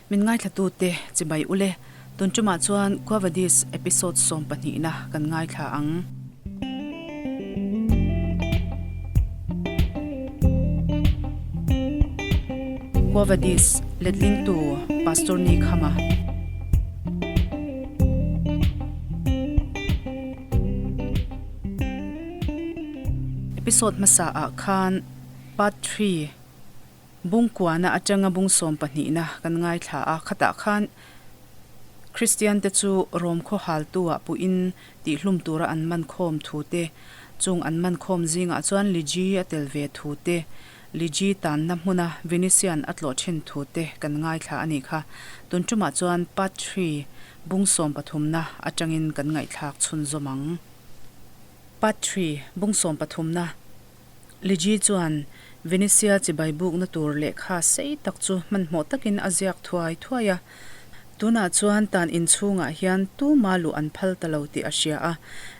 Min ngaithlatute chibai ule, tun tumah chuan Quavadis episode sawmpahnihna kan ngaithla ang. Quavadis letlingtu Pastor Ni Khama. Episode hmasa ah khan part three Bung kuana atanga bung sawm pahnihna kan ngaithla a, khatah khan Kristian te chu Rom khaw haltu ah puhin tihhlum tura an man khawm thu te, chung an man khawm zingah chuan Liji a tel ve thu te, Liji tanna hmuna Venetian a tlawh thin thu te kan ngaithla a nih kha. Tun tumah chuan part three bung sawm pathumna atangin kan ngaihthlak chhunzawm ang. Part three bung sawm pathumna. Liji chuan Venetia chibai bukna tur lehkha sei tak chu hmanhmawh takin a ziak thuai thuai a. Tunah chuan tan inchhungah hian tuma luh an phal ta lo tih a hria a.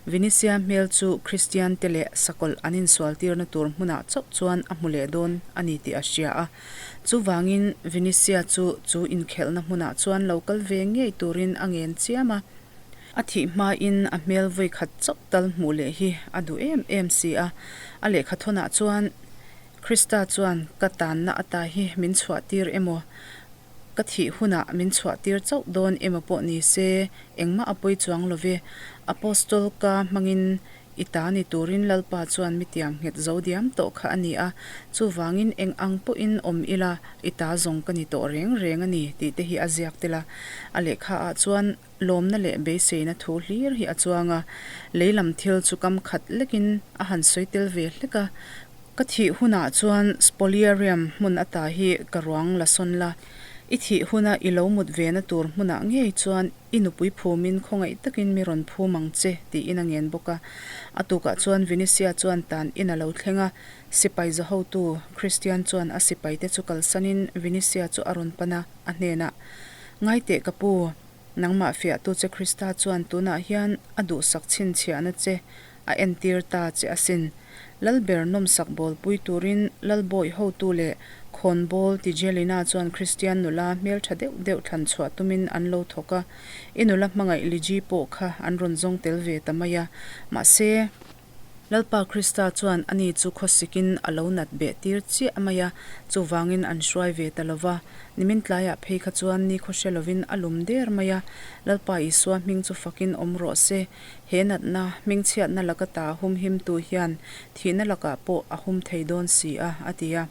Venetia hmel chu Kristian te leh sakawlh an insualtirna tur hmunah chauh chuan a hmu leh dawn a ni tih a hria a. Chuvangin Venetia chu chu inkhelhna hmunah chuan lo kal ve ngei turin a ngen chiam a. A thih hmain a hmel vawi khat chauh tal hmuh leh hi a duh em em si a. A lehkha thawnah chuan, Krista chuan ka tanna ata hi min chhuah tir emaw, ka thih hunah min chhuah tir chauh dawn emaw pawh ni se, engmah a pawi chuang lo ve. Apostol ka hmangin i ta ni turin Lalpa chuan mi tiam nghet zo diam tawh kha a ni a, chuvangin eng ang pawhin awm ila i ta zawng ka ni tawh reng reng a ni tih te hi a ziak tel a. A lehkha ah chuan Lawmna leh beiseina thu hlir hi a chuang a, lei lam thil chu kam khat lekin a han sawi tel ve hlek a. Ka thih hunah chuan Spoliarium hmun ata hi ka ruang la sawn la, i thih huna i lo mut vena tur hmunah ngei chuan i nupui phumin khawngaih takin mi rawn phum ang che, tiin a ngen bawk a. A tukah chuan Vinicius chuan tan in a lo thleng a, sipai zahotu Christian chuan a sipaite chu kalsanin Vinicius chu a rawn pan a, a hnenah, Ngaiteh ka pu, Nangmah fiahtu che Krista chuan tunah hian a duhsak chhinchhiahna che a entir ta che asin. Lalber nawmsak bawlpui turin Lalbawi hotu leh khawnbawl Tijelina chuan Kristian nula hmeltha deuh deuh thlan chhuah tumin an lo thawk a, i nula hmangaih Liji pawh kha an rawn zawng tel ve ta mai a. Mahse. Lalpa Krista chuan ani chu khawsikin a lo nat beh tir chiah mai a, chuvangin an hruai ve ta lo va. Nimin tlaiah phei kha chuan ni khawhre lovin a lum der mai a, Lalpa Isua hming chu fakin awm rawh se. He natna, hmingchhiatna laka ta humhimtu hian thihna lakah pawh a hum thei dawn si a, a ti a.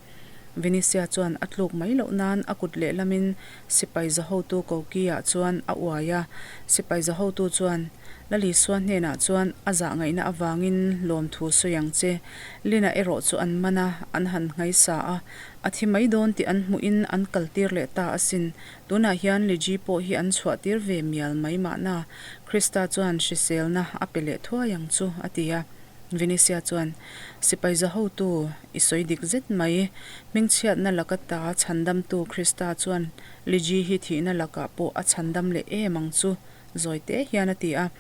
Venetia chuan a tluk mai loh nan a kut lehlamin sipai zahotu koki-ah chuan a uai a. Sipai zahotu chuan, Lalisua hnenah chuan a zah ngaihna avangin lawmthu sawi ang che. Lina erawh chu an man a, an han nghaisa a. A thi mai dawn tih an hmuhin an kaltir leh ta asin. Tunah hian Liji pawh hi an chhuahtir ve mial mai mahna Krista chuan hriselna a pe leh thuai ang chu, a ti a. Venetia chuan, Sipai zahotu, i sawi dik zet mai. Hmingchhiatna laka ta chhandamtu Krista chuan Liji hi thihna lakah pawh a chhandam leh em ang chu, zawi te hian a ti a.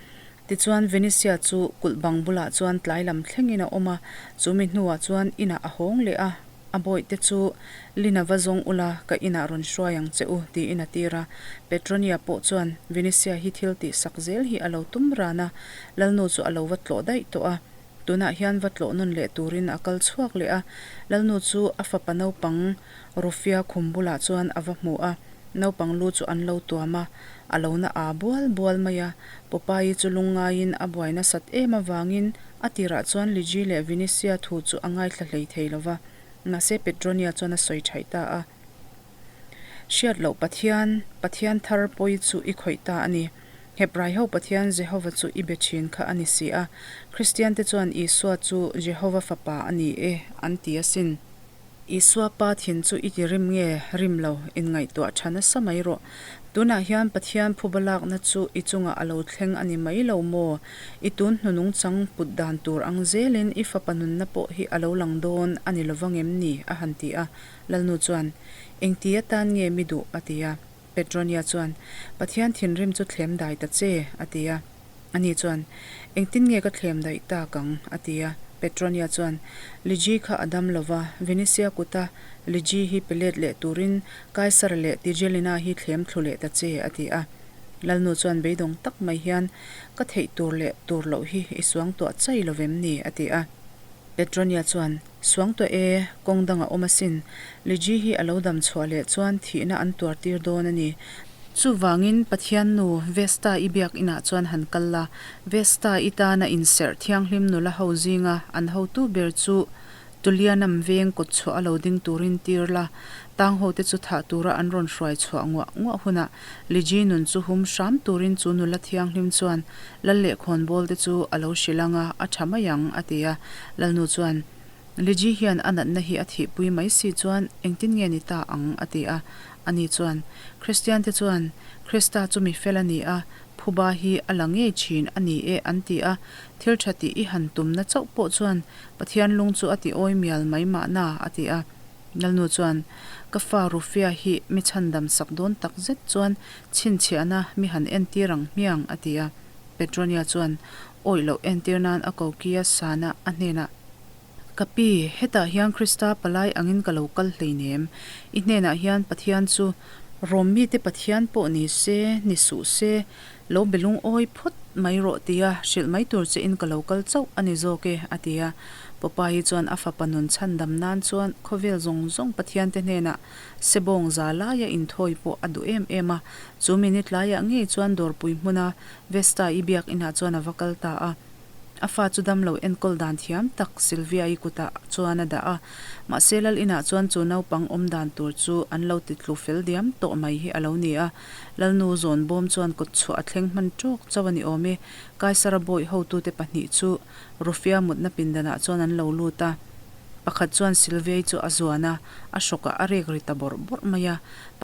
Tichuan Venetia chu kulh bang bulah chuan tlai lam thlengin a awm a, chu mi hnuah chuan inah a hawng leh a, a bawihte chu Lina va zawng ula ka inah rawn hruai ang che u, tiin a tir a. Petronia pawh chuan Venetia hi thil tih sak zel hi a lo tum ran a, Lalnu chu a lo va tlawh daih tawh a. Tunah hian va tlawh nawn leh turin a kal chhuak leh a, Lalnu chu a fapa naupang Rufia khum bulah chuan a va hmu a, naupang lu chu an lo tuam a, a lo na aa bual bual mai a. Popeye chu lungngaiin a buai nasat em avangin a tirah chuan Liji leh Vinicius thu chu a ngaithla hlei thei lo va, mahse Petronia chuan a sawi thaih ta a. Hriat loh Pathian, Pathian thar pawi chu i khawih ta a ni. Hebraiho Pathian Jehova chu i be thin kha a ni si a. Kristiante chuan Isua chu Jehova Fapa a ni e an ti asin. Isua Pa thin chu i ti rim nge rim lo inngaihtuah tha nasa mai rawh. Tunah hian Pathian phuba lakna chu i chungah a lo thleng a ni mai lo maw? I tun hnunung chang put dan tur ang zelin i fapa nunna pawh hi a lo lang dawn a ni lovang em ni? a han ti a. Lalnu chuan, Engti atan nge mi duh? a ti a. Petronia chuan, Pathian thinrim chu thlem dai ta che, a ti a. Ani chuan, Engtin nge ka thlem daih tak ang? a ti a. Petronia chuan, Liji kha a dam lo va, Venetia kuta Liji hi pe let leh turin Kaisara leh Tigelina hi thlem thlu leh ta che, a ti a. Lalnu chuan beidawng tak mai hian, Ka theih tur leh tur loh hi i suangtuah chai lo vem ni? a ti a. Petronia chuan, Suangtuah e, kawng dang a awm asin. Liji hi a lo dam chhuah leh chuan thihna an tuar tir dawn a ni. Chuvangin Pathian nu Vesta i biak inah chuan han kal la, Vesta i tana inserh thianghlim nula ho zinga an hotu ber chu Tulianam veng kawt chhuah a lo ding turin tir la, tang hote chu thah tura an rawn hruai chhuah nguah nguah hunah Liji nun chu hum hram turin chu nula thianghlim chuan Lal leh khawnbawl te chu a lo hrilh ang a, a tha mai ang, a ti a. Lalnu chuan, Liji hian a natna hi a thihpui mai si chuan engtin nge ni ta ang? a ti a. Ani chuan, Kristian te chuan, Krista chu mi fel a ni a, phuba hi a la ngei thin a ni e, an ti a. Thil tha tih i han tumna chauh pawh chuan Pathian lung chu a ti awi mial mai mahna, a ti a. Lalnu chuan, Ka fa Rufia hi mi chhandam sak dawn tak zet chuan chhinchhiahna mi han entir ang hmiang, a ti a. Petronia chuan awih loh entir nan a ko kia sana a hnenah, Ka pi, hetah hian Krista palai angin ka lo kal hleinem. I hnenah hian Pathian chu Rom mite Pathian pawh ni se, ni suh se, lo be lungawi phawt mai rawh tia hrilh mai tur che in ka lo kal chauh a ni zawk e, a ti a. Popeye chuan a fapa nun chhandam nan chuan khawvel zawng zawng Pathian te hnenah sebawng za laia inthawi pawh a duh em em a. Chu minute laiah ngei chuan dawrpui hmuna Vesta-i biak inah chuan a va kal ta a. A fa chu damlo enkawl dan thiam tak Sylvia-i kutah chuan a dah a. Mahse lal inah chuan chu naupang awm dan tur chu an lo ti tlu fel diam tawh mai hi a lo ni a. Lalnu zawn bawm chuan kawt chhuah a thleng hman tawk chauh a ni awm e. Kaisara bawih hotute pahnih chu Rufia mutna pindanah chuan an lo lut a. Pakhat chuan Sylvia-i chu a zuan a, a hrawkah a rek ri ta bawrh bawrh mai a.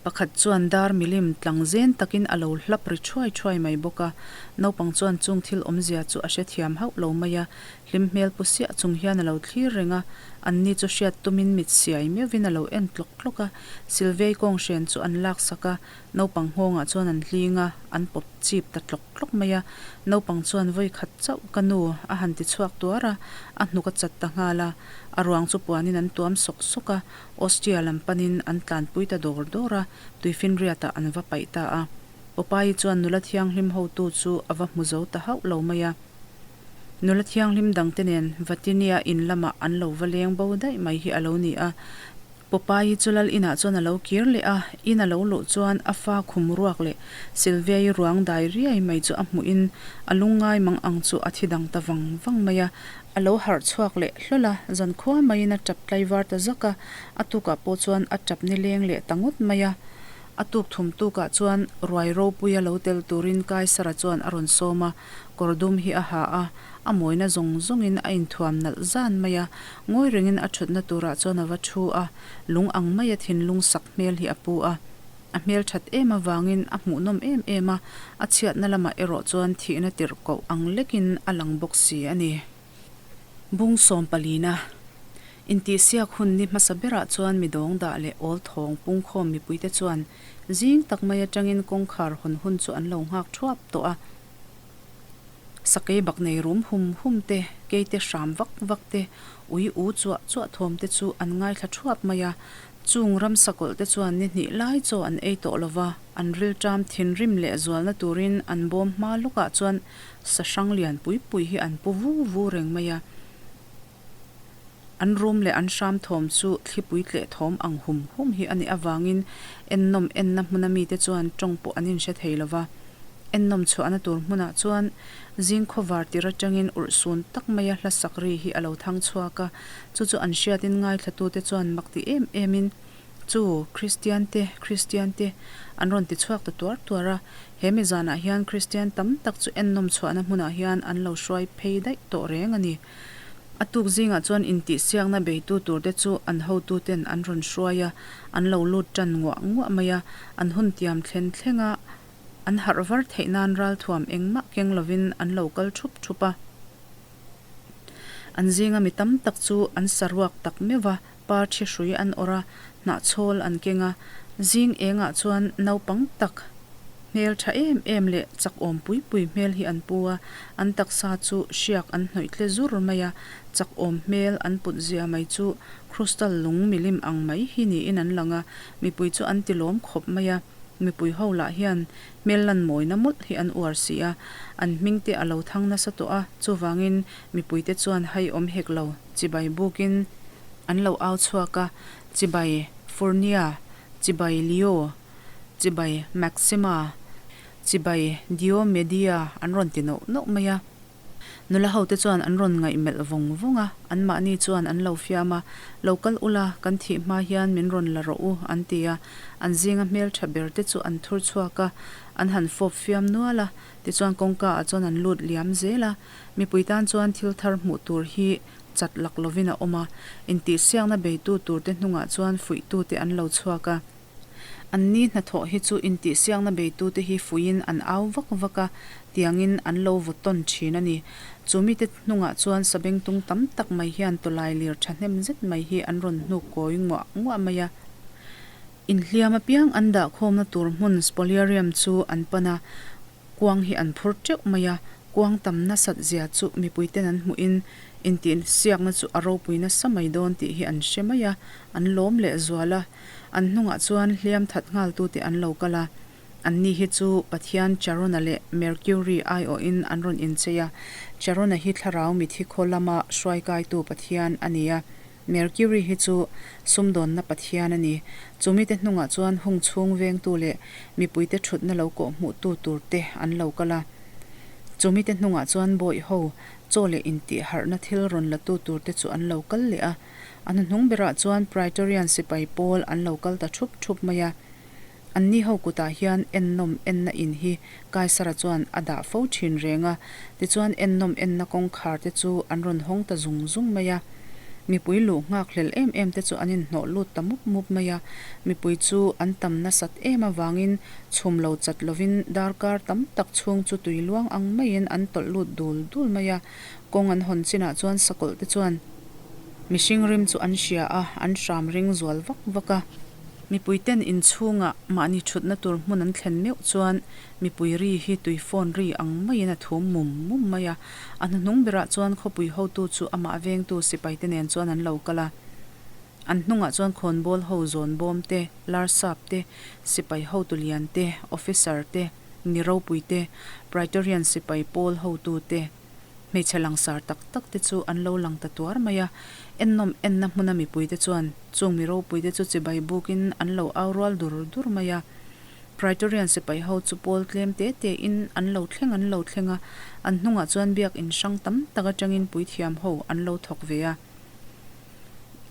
Pakhat chuan dar milim tlang zen takin a lo hlap ri thuai thuai mai bawk a. Naupang chuan chung thil awmzia chu a hrethiam hauh lo mai a, hlim hmel pu siah chung hian a lo thlir reng a. Anni chu hriat tumin mit siai meuhin a lo en tlawk tlawk a. Sylvia-i kawnghren chu an laksak a, naupang nghawngah chuan an hling a, an pawp chip ta tlawk tlawk mai a. Naupang chuan vawi khat chauh ka nu a han ti chhuak tuar a, a hnuk a chat ta nghal a. A ruang chu puanin an tuam sawk sawk a, Austria lam panin an tlanpui ta dawr dawr a, tuifinriatah an va paih ta a. Popeye chuan nula thianghlim hotu chu a va hmu zo ta hauh lo mai a. Nula thianghlim dangte nen Vatinia in lamah an lo va leng bo daih mai hi a lo ni a. Popeye chu lal inah chuan a lo kir leh a, in a lo luh chuan a fa khum ruak leh Sylvia-i ruang dai riai mai chu a hmuhin a lungngai mang ang chu a thi dang ta vang vang mai a. A lo harh chhuak leh hlawl a, zankhua maiin a tap tlaivar ta zak a, a tukah pawh chuan a tap nileng leh ta ngawt mai a. A tuk thum tukah chuan ruai ropuia lo tel turin Kaisara chuan a rawn sawm a, kawr dum hi a ha a, a mawina zawng zawngin a inthuam nalh zan mai a, ngawi rengin a thutna turah chuan a va thu a, lung ang maia thinlung sak hmel hi a pu a. A hmel that em avangin a hmuhnawm em em a, a chhiatna lamah erawh chuan thihna tirh koh ang lekin a lang bawk si a ni. Bung sawm palina Intihsiak hun ni hmasa berah chuan mi dawng dah leh awl thawng pungkhawm mipuite chuan zing tak mai atangin kawngkhar hawn hun chu an lo nghak thuap tawh a. Sakei bak nei rum hum hum te, keite hram vak vak te, ui u chuah chuah thawm te chu an ngaithla thuap mai a. Chung ramsa kawlh te chuan ni hnih lai chaw an ei tawh lo va, an rilṭam thinrim leh zualna turin an bawm hma lawkah chuan sa hrang lian pui pui hi an pu vu vu reng mai a. An rum leh an hram thawm chu thlipui tleh thawm ang hum hum hi a nih avangin ennawm enna hmuna mite chuan tawng pawh an inhre thei lo va. Ennawm chhuahna tur hmunah chuan zing khawvar tir atangin urhsun tak maia hla sak ri hi a lo thang chhuak a, chu chu an hriatin ngaithlatute chuan mak ti em emin, Chu, Kristiante, Kristiante, an rawn ti chhuak ta tuar tuar a. He mi zanah hian Kristian tam tak chu ennawm chhuahna hmunah hian an lo hruai phei daih tawh reng a ni. A tuk zingah chuan intihsiakna beitu turte chu an hotuten an rawn hruai a, an lo lut tan nguah nguah mai a, an hun tiam thlen thleng a, an harh var theih nan ralthuam engmah keng lovin an lo kal thup thup a. An zinga mi tam tak chu an saruak tak meuh va, par thi hrui an awrh a, hnahchhawl an keng a, zing engah chuan naupang tak. Hmel tha em em leh chak awm pui pui hmel hi an pu a, an taksa chu hriak an hnawih tle zur mai a, chak awm hmel an put zia mai chu crystal lung milim ang mai hi niin an lang a, mipui chu an ti lawm khawp mai a, mipui ho lah hian hmel lan mawina mawlh hi an uar si a, an hming te a lo thang nasa tawh a, chuvangin mipui te chuan hai awm hek lo, chibai bukin an lo au chhuak a, chibai Furnia, chibai Leo. Chibai Maxima, Chibai Diomedia an rawn ti nauh nauh mai a. Nula hote chuan an rawn ngaih melh vawng vawng a, anmahni chuan an lo fiam a, Lo kal ula, kan thih hma hian min rawn la rawh u, an ti a. An zinga hmeltha ber te chu an thur chhuak a, an han fawp fiam nual a, tichuan kawngka ah chuan an lut liam zel a. Mipui tan chuan thil thar hmuh tur hi chat lak lovin a awm a, intihsiakna beitu turte hnungah chuan fuihtute an lo chhuak a. Anni hnathawh hi chu intihsiakna beitute hi fuiin an au vak vak a, tiangin an lo vaw tawn thin a ni. Chu mite hnungah chuan sabengtung tam tak mai hian tawlai lir thahnem zet mai hi an rawn hnuk kawi nguah nguah mai a. Inhliam apiang an dahkhawmna tur hmun Spoliarium chu an pan a, Kuang hi an phur teuh mai a, kuang tam nasat zia chu mipuiten an hmuhin intihsiakna chu a ropui nasa mai dawn tih hi an hre mai a, an lawm leh zual a. An hnungah chuan hliam that nghaltute an lo kal a, anni hi chu Pathian Charona leh Mercury aiawhin an rawn inchei a, Charona hi thlarau mithi khaw lama hruaikaitu Pathian a ni a. Mercury hi chu sumdawnna pathian a ni. Chu mite hnungah chuan hung chhung vengtu leh mipuite thutna lo kawh hmuhtu turte an lo kal a. Chu mite hnungah chuan bawih ho, chaw leh intihharhna thil rawn latu turte chu an lo kal leh a. A hnuhnung berah chuan Praetorian sipai pawl an lo kal ta thup thup mai a. Anni ho kutah hian ennawm enna in hi Kaisara chuan a dah fo thin reng a, tichuan ennawm enna kawngkhar te chu an rawn hawng ta zung zung mai a. Mipui luh nghak hlel em em te chu an inhnawh lut ta mup mup mai a, mipui chu an tam nasat em avangin chhum lo chat lovin darkar tam tak chhung chu tui luang ang maiin an tawlh lut dul dul mai a, kawng an hawn chinah chuan sakawlh te chuan mihring rim chu an hria a, an hram ring zual vak vak a. Mipuiten inchhungah mahni thutna tur hmun an thlen meuh chuan mipui ri hi tui phone ri ang maiin a thum mum mum mai a. A hnuhnung berah chuan khawpui hotu chu amah vengtu sipaite nen chuan an lo kal a. An hnungah chuan khawnbawl ho zawn bawm te, larsap te, sipai hotu lian te, officer te, mi ropui te, Praetorian sipai pawl hotu te, Hmeichhe langsar tak tak te chu an lo lang ta tuar mai a, ennawm enna hmuna mipuite chuan chung mi ropuite chu chibai bukin an lo au rual dur dur mai a. Praetorian sipai ho chu pawl tlem te te in an lo thleng an lo thleng a, an hnungah chuan biak in hrang tam tak atangin puithiam ho an lo thawk ve a.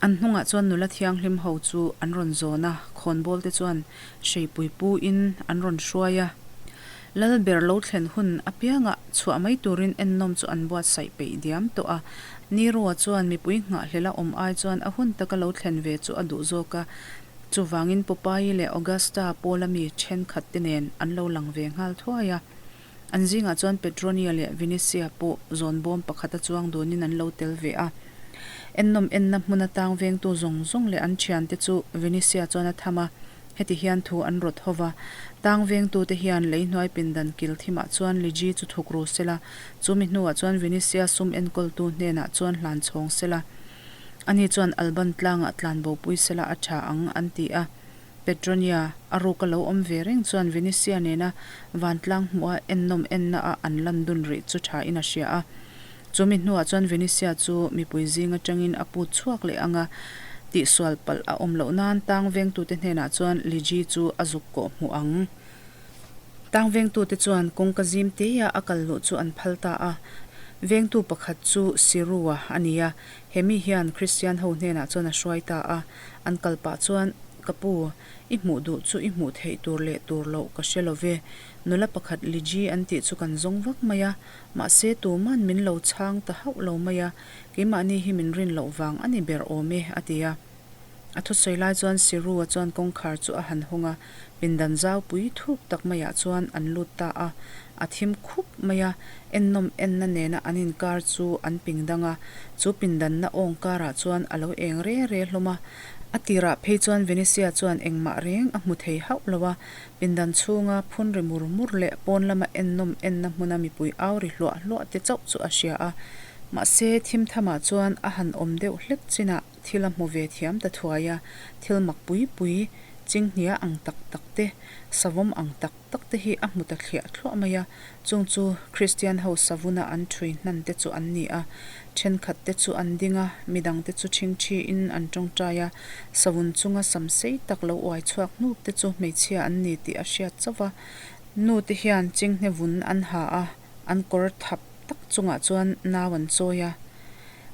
An hnungah chuan nula thianghlim ho chu an rawn zawn a, khawnbawl te chuan hreipui pu in an rawn hruai a. Lal ber lo thlen hun apiangah chhuah mai turin ennawm chu an buatsaih peih diam tawh a. Nero-a chuan mipui nghahhlela awm ai chuan a hun taka lo thlen ve chu a duh zawk a, chuvangin Popeye leh Augusta pawla mi thenkhat te nen an lo lang ve nghal thuai a. An zingah chuan Petronia leh Vinicius pawh zawn bawm pakhata chuang dunin an lo tel ve a. Ennawm enna hmun atang vengtu zawng zawng leh an thiante chu Vinicius chuan a tham a, heti hian thu an rawt ho va. Tang vengtute hian lei hnuai pindan kil thimah chuan Liji chu thuk ru sela, chu mi hnuah chuan Vinicius sum enkawltu hnenah chuan hlan chhawng sela, ani chuan Alban tlangah tlanbopui sela a tha ang, an ti a. Petronia, a ruk a lo awm ve reng chuan Venetia nena vantlang hmuha ennawm enna a an lan dun rih chu tha in a hria a. Chu mi hnuah chuan Venetia chu mipui zing atangin a put chhuak leh ang a, tihsual palh a awm loh nan tang vengtute hnenah chuan Liji chu a zuk kawh hmuh ang. Tang vengtute chuan kawngka zim teia a kal luh chu an phal ta a. Vengtu pakhat chu Sirua a ni a, he mi hian Kristian ho hnenah chuan a hruai ta a. An kal pah chuan, Ka pu, i hmuh duh chu i hmuh theih tur leh tur loh ka hre lo ve. Nula pakhat Liji an tih chu kan zawng vak mai a, mahse tuman min lo chhang ta hauh lo mai a, keimahni hi min rin loh vang a ni ber awm e, a ti a. A thusawi lai chuan Siru-a chuan kawngkhar chu a han hawng a, pindan zaupui thuk tak maiah chuan an lut ta a. A thim khup mai a, ennawm enna nena an inkar chu an pingdang a, chu pindanna awng karah chuan a lo eng re re hlawm a. A tirah phei chuan Venetia chuan engmah reng a hmu thei hauh lo a, pindan chhunga phun ri mur mur leh pawn lama ennawm enna hmuna mipui au ri hluah hluah te chauh chu a hria a. Mahse, thim thamah chuan a han awm deuh hlek chinah thil a hmu ve thiam ta thuai a, thil mak pui pui, chinghnia ang tak tak te, savawm ang tak tak te hi a hmu ta thliah thluah mai a, chung chu Kristian ho savuna an ṭhui hnan te chu an ni a, ṭhenkhat te chu an ding a, midang te chu ṭhingṭhiin an ṭawngṭai a, savun chunga sam sei tak lo uai chhuak hnup te chu hmeichhia an ni tih a hriat chauh va, nu te hian chinghne vun an ha a, an kawr thap tak chungah chuan nau an chawi a.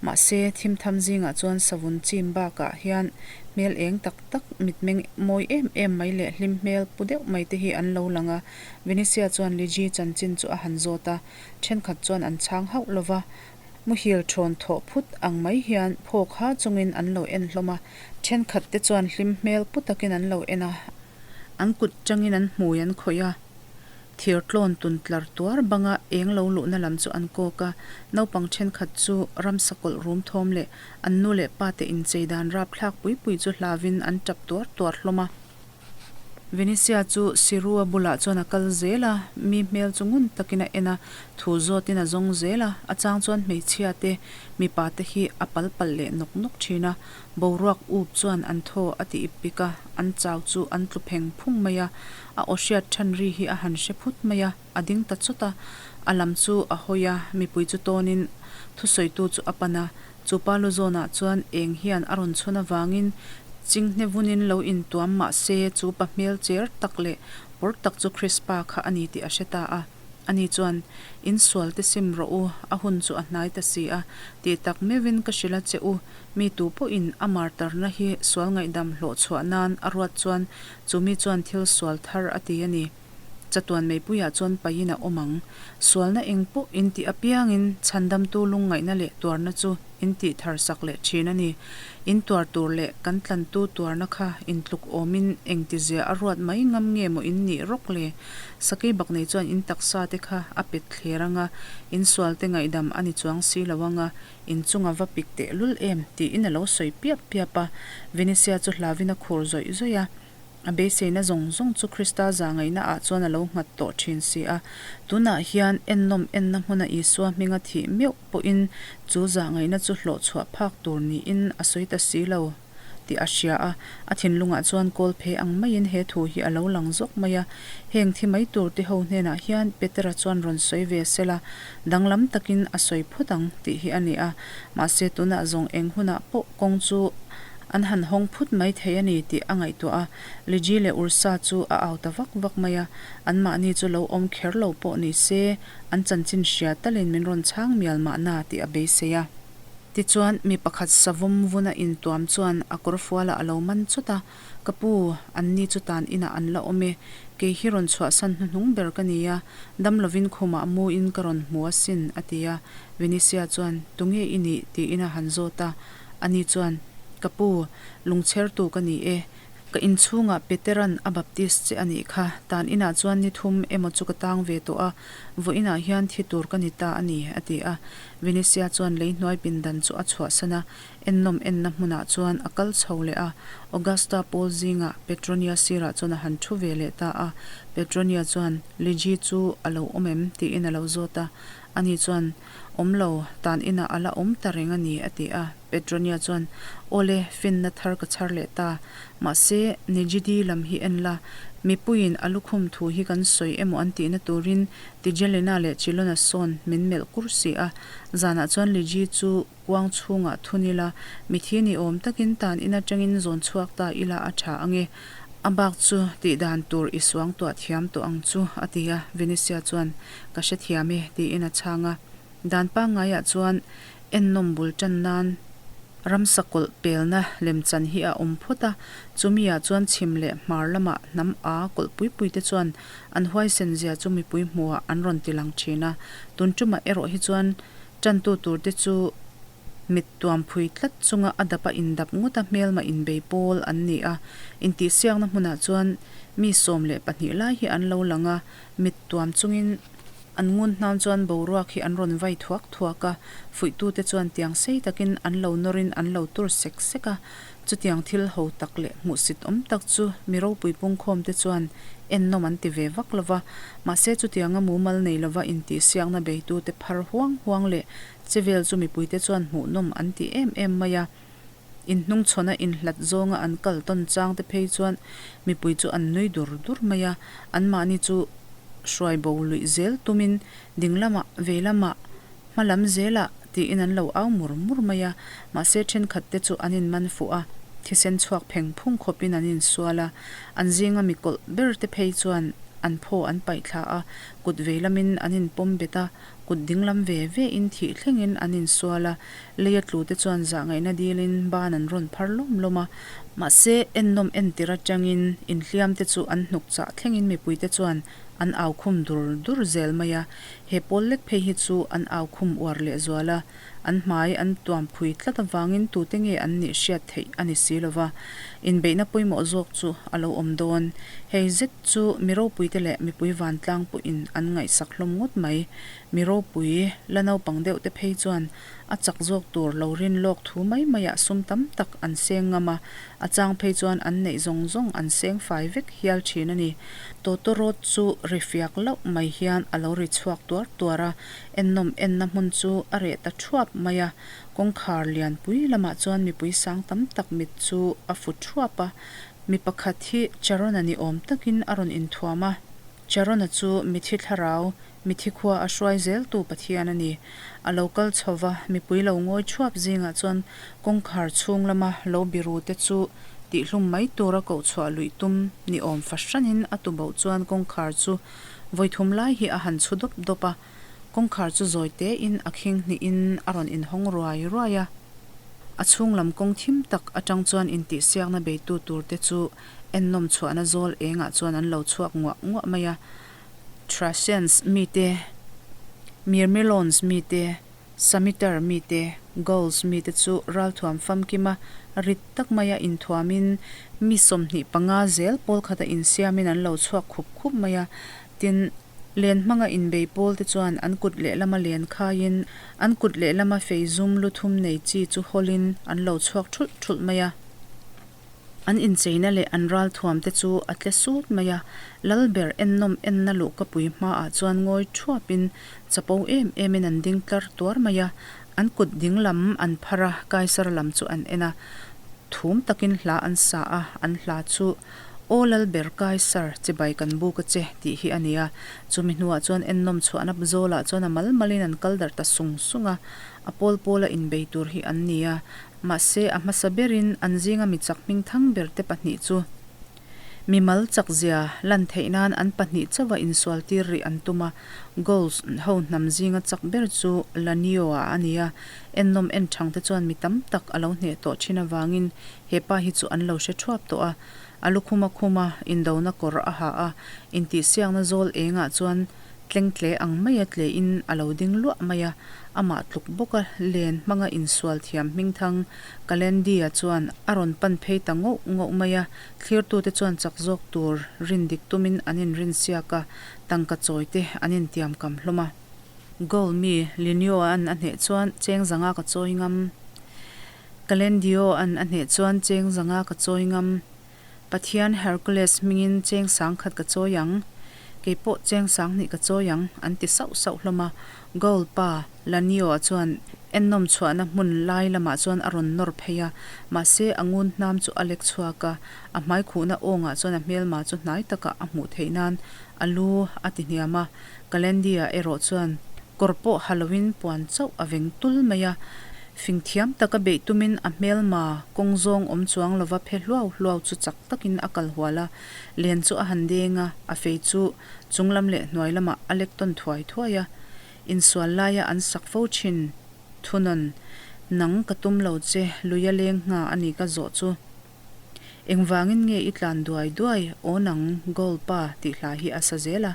Mahse, thimtham zingah chuan savun chim bakah hian hmel eng tak tak, mitmeng mawi em em mai leh hlim hmel pu deuh mai te hi an lo lang a. Venetia chuan Liji chanchin chu a han zawt a, thenkhat chuan an chhang hauh lo va. Muhil thawn thawh phut ang mai hian phawk ha chungin an lo en hlawm a, thenkhat te chuan hlim hmel pu takin an lo en a. An kut tangin an hmui an khawih a. Thir tlawn tun tlar tuar banga eng lo luhna lam chu an kawk a, naupang thenkhat chu ramsa kawlh rum thawm leh an nu leh pa te inchei dan rapthlak pui pui chu hlavin an tap tuar tuar hlawm a. Venetia chu Sirua bulah chuan a kal zel a, mi hmel chu ngun takin a en a, thu zawtin a zawng zel a, a chang chuan hmeichhia te, mipa te hi a pal palh leh nawk nawk thin a, boruak up chuan an thaw a ti ip pik a, an chau chu an tlu pheng phung mai a, A aw hriat than ri hi a han hre phut mai a, a ding ta chawt a. A lam chu a hawi a, mipui chu tawnin thusawitu chu a pan a. Chu pa lu zawnah chuan eng hian a rawn chhun avangin chinghne vunin lo intuam mah se chu pa hmel cher tak leh pawr tak chu Krispa kha a ni tih a hre ta a. Ani chuan, In sual te sim rawh u, a hun chu a hnai ta si a, tih tak meuhin ka hrilh a che u, mi tu pawhin a martarna hi sual ngaihdam hlawh chhuah nan a ruat chuan Chu mi chuan thil sual thar a ti a ni. Chatuan meipuiah chuan paihin a awm ang. Sualna eng pawh in tih apiangin chhandamtu lungngaihna leh tuarna chu in tih thar sak leh thin a ni. In tuar tur leh kan tlantu tuarna kha intluk awmin engtizia a ruat mai ngam nge maw in nih rawk le? Sakei bak nei chuan in taksa te kha a pet thler anga, in sualte ngaihdam a ni chuang si lo anga, In chunga va pik teh lul em? tiin a lo sawi piap piap a. Venetia chu hlavin a khur zawih zawih a. A beiseina zawng zawng chu Krista zahngaihna ah chuan a lo nghat tawh thin si a. Tunah hian ennawm enna hmuna Isua hminga thih meuh pawhin chu zahngaihna chu hlawhchhuah phak tur niin a sawi ta si lo. tih a hria a, a thinlungah chuan kawl phe ang maiin he thu hi a lo lang zawk mai a. Heng thi mai tur te ho hnenah hian Petera chuan rawn sawi ve sela, danglam takin a sawi phawt ang tih hi a ni a. Mahse tunah zawng eng hunah pawh kawng chu an han hawng phut mai thei a ni tih a ngaihtuah a, Liji leh Ursa chu a au ta vak vak mai a, anmahni chu lo awm kher lo pawh ni se, an chanchin hria talin min rawn chhang mial mahna tih a beisei a. Tichuan, mi pakhat savawm vuna intuam chuan a kawrfualah a lo man chawt a, Ka pu, anni chu tan inah an la awm e. Kei hi rawn chhuahsan hnuhnung ber ka ni a, dam lovin khumah muin ka rawn hmu asin, a ti a. Venetia chuan, Tunge i nih? tiin a han zawt a. Ani chuan, Ka pu, lungchhertu ka ni e. Ka inchhungah Petera'n a baptist che a nih kha. Tan inah chuan ni thum emaw chu ka tang ve tawh a, vawiinah hian thi tur ka ni ta a ni, a ti a. Venetia chuan lei hnuai pindan chu a chhuahsan a, ennawm enna hmunah chuan a kal chho leh a. Augusta pawl zingah Petronia sirah chuan a han thu ve leh ta a. Petronia chuan, Liji chu a lo awm em? tiin a lo zawt a. Ani chuan, Awm lo, tan inah a la awm ta reng a ni, a ti a. Petronia chuan, Awle, finna thar ka chhar leh ta. Mahse, Nijidi lam hi en la, mipuiin a lukhum thu hi kan sawi emaw an tihna turin Tigelina leh Chilona sawn min melh kur si a. Zanah chuan Liji chu kuang chhungah thun ila, mithi ni awm takin tan in atangin zawn chhuak ta ila a tha ange. A bak chu tih dan tur i suang tuah thiam tawh ang chu, a ti a. Venetia chuan, Ka hrethiam e, tiin a chhang a. Dan pangngaiah chuan ennawm bul tan nan ramsa kawlh pelna lemchan hi a awm phawt a, chumiah chuan chhim leh hmar lamah hnam a kawlh pui pui te chuan an huaisen zia chu mipui hmuhah an rawn ti lang thin a, tun tumah erawh hi chuan tantu tur te chu mit tuam phui tlat chunga a dap a indap ngawt a hmelma inbei pawl an ni a, intihsiakna hmunah chuan mi 12 lai hi an lo lang a, mit tuam chungin. An ngun hnan chuan boruak hi an rawn vai thuak thuak a, fuihtute chuan tiang sei takin an lo nawrin an lo tur sek sek a. Chutiang thil ho tak leh hmuhsit awm tak chu mi ropui pungkhawmte chuan ennawm an ti ve vak lo va, mahse chutianga mumal nei lova intihsiakna beitute phar huang huang leh che vel chu mipuite chuan hmuhnawm an ti em em mai a. Inhnungchhawna inhlat zawnga an kal tawn chang te phei chuan mipui chu an nui dur dur mai a, anmahni chu hruai bo luih zel tumin ding lamah, vei lamah, hma lam zelah tiin an lo au mur mur mai a, mahse thenkhat te chu an inman fuh a, thisen chhuak pheng phung khawpin an insual a, an zinga mi kawlh ber te phei chuan an phaw an paih thla a, kut vei lamin an inpawm bet a, Kut dinglam ve ve in thih thlengin an insual a, leia tlute chuan zahngaihna dilin ban an rawn phar lawm lawm a. Mahse, ennawm entir atangin inhliamte chu an hnuk chah thlengin mipuite chuan an au khum dur dur zel mai a. He pawl lek phei hi chu an au khum uar lehzual a, an hmai an tuam phui tlat avangin tute nge an nih hriat theih a ni si lo va. Inbeihna pawimawh zawk chu a lo awm dawn. Hei zet chu mi ropuite leh mipui vantlang pawhin an ngaihsak hlawm ngawt mai. Mi ropui la naupang deuh te phei chuan a chak zawk tur lo rin lawk thu mai maiah sum tam tak an seng ngam a, a chang phei chuan an neih zawng zawng an seng fai vek hial thin a ni. Tawtawrawt chu ri fiak loh mai hian a lo ri chhuak tuar tuar a, ennawm enna hmun chu a reh ta thuap mai a, kawngkhar lianpui lamah chuan mipui sang tam tak mit chu a fu thuap a, Mi pakhat hi Charon-a ni awm takin a rawn inthuam a. Charon-a chu mithi thlarau, mithi khua a hruai zeltu Pathian a ni. A lo kal chho va, mipui lo ngawi thuap zingah chuan kawngkhar chhung lama lo biru te chu tihlum mai tura koh chhuah luih tum ni awm fahranin a tuboh chuan kawngkhar chu vawithum lai hi a han chhu dawp dawp a. Kawngkhar chu zawi tein a khing hnihin a rawn inhawng ruai ruai a. A chhung lam kawng thim tak atang chuan intihsiakna beitu turte chu ennawm chhuahna zawl engah chuan an lo chhuak nguah nguah mai a. Thracians mite, Myrmillons mite, Samitar mite, Gauls mite chu ralthuam famkima rit tak maia inthuamin mi 25 zel pawl khata insiamin an lo chhuak khup khup mai a. Tin, len hmanga inbei pawl te chuan an kut lehlama len khaiin an kut lehlama fei zum lu thum nei chi chu hawlin an lo chhuak thulh thulh mai a. An incheina leh an ralthuam te chu a tle sut mai a, Lalber ennawm enna luhkapui hmaah chuan ngawi thuapin chapo em emin an ding tlar tuar mai a, an kut ding lam an phar a, Kaisar lam chu an en a, thum takin hla an sa a, an hla chu. Aw Lalber Kaisar, chibai kan buk a che, tih hi a ni a. Chumi hnuah chuan ennawm chhuahna zawlah chuan a mal malin an kal darh ta sung sung a, a pawl pawla inbei tur hi an ni a. Mahse, a hmasa berin an zinga mi chak hming thang ber te pahnih chu mimal chakzia lan theih nan an pahnih chauha insual tir rih an tum a. Gauls ho hnam zinga chak ber chu Lanio-a a ni a, ennawm en thang te chuan mi tam tak a lo hneh tawh thin avangin He pa hi chu an lo hre thuap tawh a, a lukhum a khum a, indona kawr a ha a, intihsiakna zawl engah chuan tlengtle ang maia tlein a lo ding luah mai a, amah tluk bawka len hmanga insual thiam hmingthang Kalendi-a chuan a rawn pan phei ta ngauh ngauh mai a, thlirtute chuan chak zawk tur rin dik tumin an inrinsiak a, tangka chawi te an intiamkam hlawm a. Goal mi Linio-a'n a hneh chuan cheng zanga ka chawi ngam. Kalendio an a hneh chuan cheng zanga ka chawi ngam. Pathian Hercules hmingin cheng sang khat ka chawi ang. Kei pawh cheng sang hnih ka chawi ang, an ti sauh sauh hlawm a. Gaul pa, Lanio-a chuan ennawm chhuahna hmun lai lamah chuan a rawn nawr phei a, mahse a ngun hnam chu a lek chhuak a, a hmai khuhna awngah chuan a hmelma chu hnai takah a hmuh theih nan a lu a ti hniam a. Kalendia erawh chuan Kawr pawh ha loin puan chauh a veng tul mai a, fing thiam taka beih tumin a hmelma kawng zawng awm chuang lova phe hluau hluau chu chak takin a kal hual a, len chu a han deng a, a fei chu chung lam leh hnuai lamah a lek tawn thuai thuai a. Insual laia an sak fo thin thunawn, Nang ka tum lo che, luia leng ngha a ni ka zawh chu. Engvangin nge i tlan duai duai aw nang Gold pa tih hla hi a sa zel a,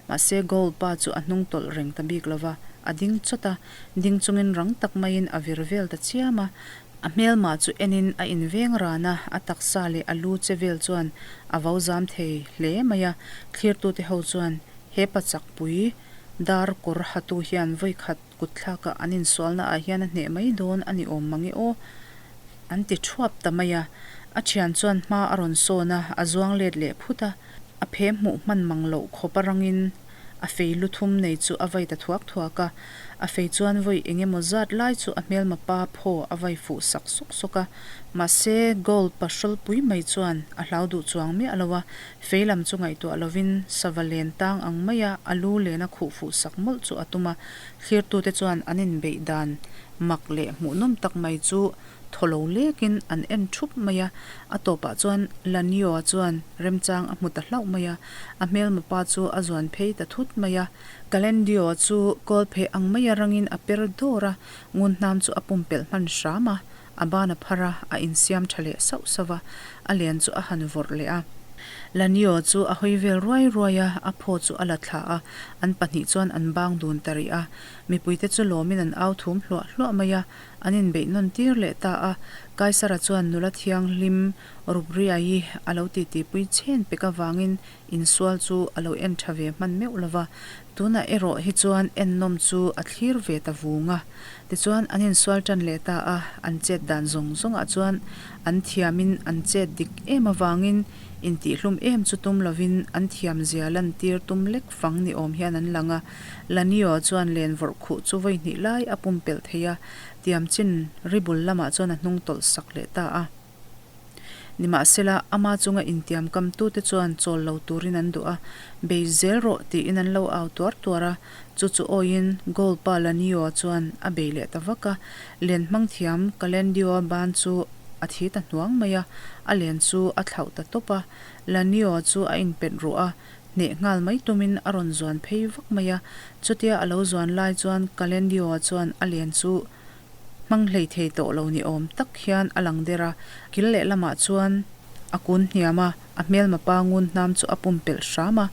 mahse Gold pa chu a hnung tawlh reng ta bik lova, a ding chawt a, ding chungin rang tak maiin a vir vel ta chiam a, a hmelmah chu enin a inveng ran a, a taksa leh a lu che vel chuan a vo zam thei hle mai a, thlirtute ho chuan he pa chakpui. Dar kawr hatu hian vawi khat kutthlaka an insualna ah hian a hneh mai dawn a ni awm mange aw, an ti thuap ta mai a. A thian chuan hma a rawn sawn a, a zuang let leh phut a, a phe hmuh hman mang loh khawp a rangin a fei lu thum nei chu a vai ta thuak thuak a. A fei chuan vawi eng emaw zat lai chu a hmelma pa phaw a vai fuh sak sawk sawk a. Mahse, goal pahrawlpui mai chuan a hlau duh chuang miah lo a, Fei lam chu ngaihtuah lovin sava len tang ang maia a lu lena khuh fuh sak mawlh chu a tum a, thlirtute chuan an inbeih dan mak leh hmuhnawm tak mai chu thaw lo lekin an en thup mai a. A tawpah chuan Lanio-a chuan remchang a hmu ta hlauh mai a, a hmelma pa chu a zuan phei ta thut mai a. Calendio-a chu kawl pheh ang maia rangin a per dawr a, ngunhnam chu a pumpelh hman hram a. A ban a phar a, a insiam tha leh sauh sauh a, a len chu a han vawrh leh a. Lanio chu a hawi vel ruai ruai a, a phaw chu a la thla a, an pahnih chuan an bang dun ta rih a. Mipuite chu lawmin an au thum hluah hluah mai a, an inbeih nawn tir leh ta a. Kaisara chuan nula thianghlim Rubriaii a lo titipui chhen pek avangin insual chu a lo en tha ve hman meuh lo va, tunah erawh hi chuan ennawm chu a thlir ve ta vung a. Tichuan an insual tan leh ta a, an chet dan zawng zawngah chuan an thiamin an chet dik em avangin intihhlum em chu tum lovin an thiamzia lantir tum lek fang ni awm hian an lang a. Lanio chuan len vawrh khuh chu vawi hnih lai a pumpelh thei a, tiam chin ri bul lamah chuan a hnung tawlh sak leh ta a. Nimahsela, ama chunga intiam kamtute chuan chawl lo turin an duh a, bei zel rawh tiin an lo au tuar tuar a, chu chu awiin goal pa Lanio-a chuan a bei leh ta vak a, len hmang thiam Calendio-a ban chu a thi ta hnuang mai a, a len chu a thlauh ta tawp a, Lanio-a chu a inpet ruh a, hneh nghal mai tumin a rawn zuan phei vak mai a, chutia a lo zuan lai chuan Calendio-a chuan a len chu Hmang hlei thei tawh lo ni awm tak hian a lang der a, kil lehlamah chuan a kun hniam a, a hmelma pa ngun hnam chu a pumpelh hram a.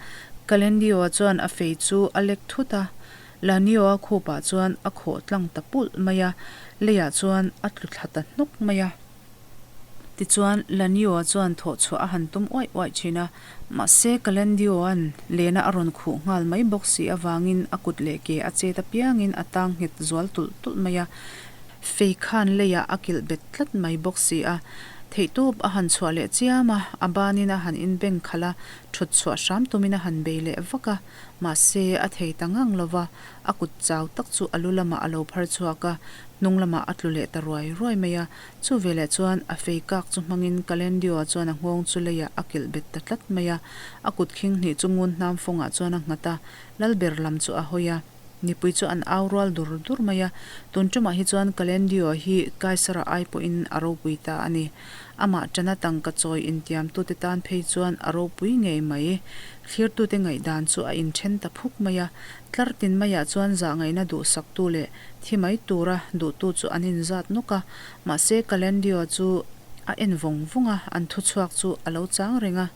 Calendio-a chuan a fei chu a lek thut a, Lanio-a khupah chuan a khawh tlang ta pulh mai a, leiah chuan a tlu thla ta hnawk mai a. Tichuan, Lanio-a chuan thawh chhuah a han tum uaih uaih thin a, mahse Calendio-a'n lena a rawn khuh nghal mai bawk si avangin a kut leh ke a chet apiangin a tang nghet zual tulh tulh mai a, fei khan leiah a kilh bet tlat mai bawk si a. Theihtawp a han chhuah leh chiam a, a banin a han inbeng khalh a, thut chhuah hram tumin a han bei leh vak a, mahse a thei ta ngang lo va, a kut chau tak chu a lu lamah a lo phar chhuak a, hnung lamah a tlu leh ta ruai ruai mai a. Chu veleh chuan a fei kak chu hmangin Calendio-a chuan a nghawng chu leiah a kilh bet ta tlat mai a. A kut khing hnih chu ngun hnam fawngah chuan a nghat a, Lalber lam chu a hawi a. Mipui chu an au rual dur dur mai a. Tun tumah hi chuan Calendio hi Kaisara ai pawhin a ropui ta a ni. Amah tana tangka chawi intiamtute tan phei chuan a ropui ngei mai. Thlirtute ngaihdan chu a inthen ta phuk mai a. Tlar tin maiah chuan zahngaihna duhsaktu leh Thi mai tura duhtu chu an inzat nawk a, mahse Calendio chu a en vawng vawng a, an thuchhuak chu a lo chang reng a.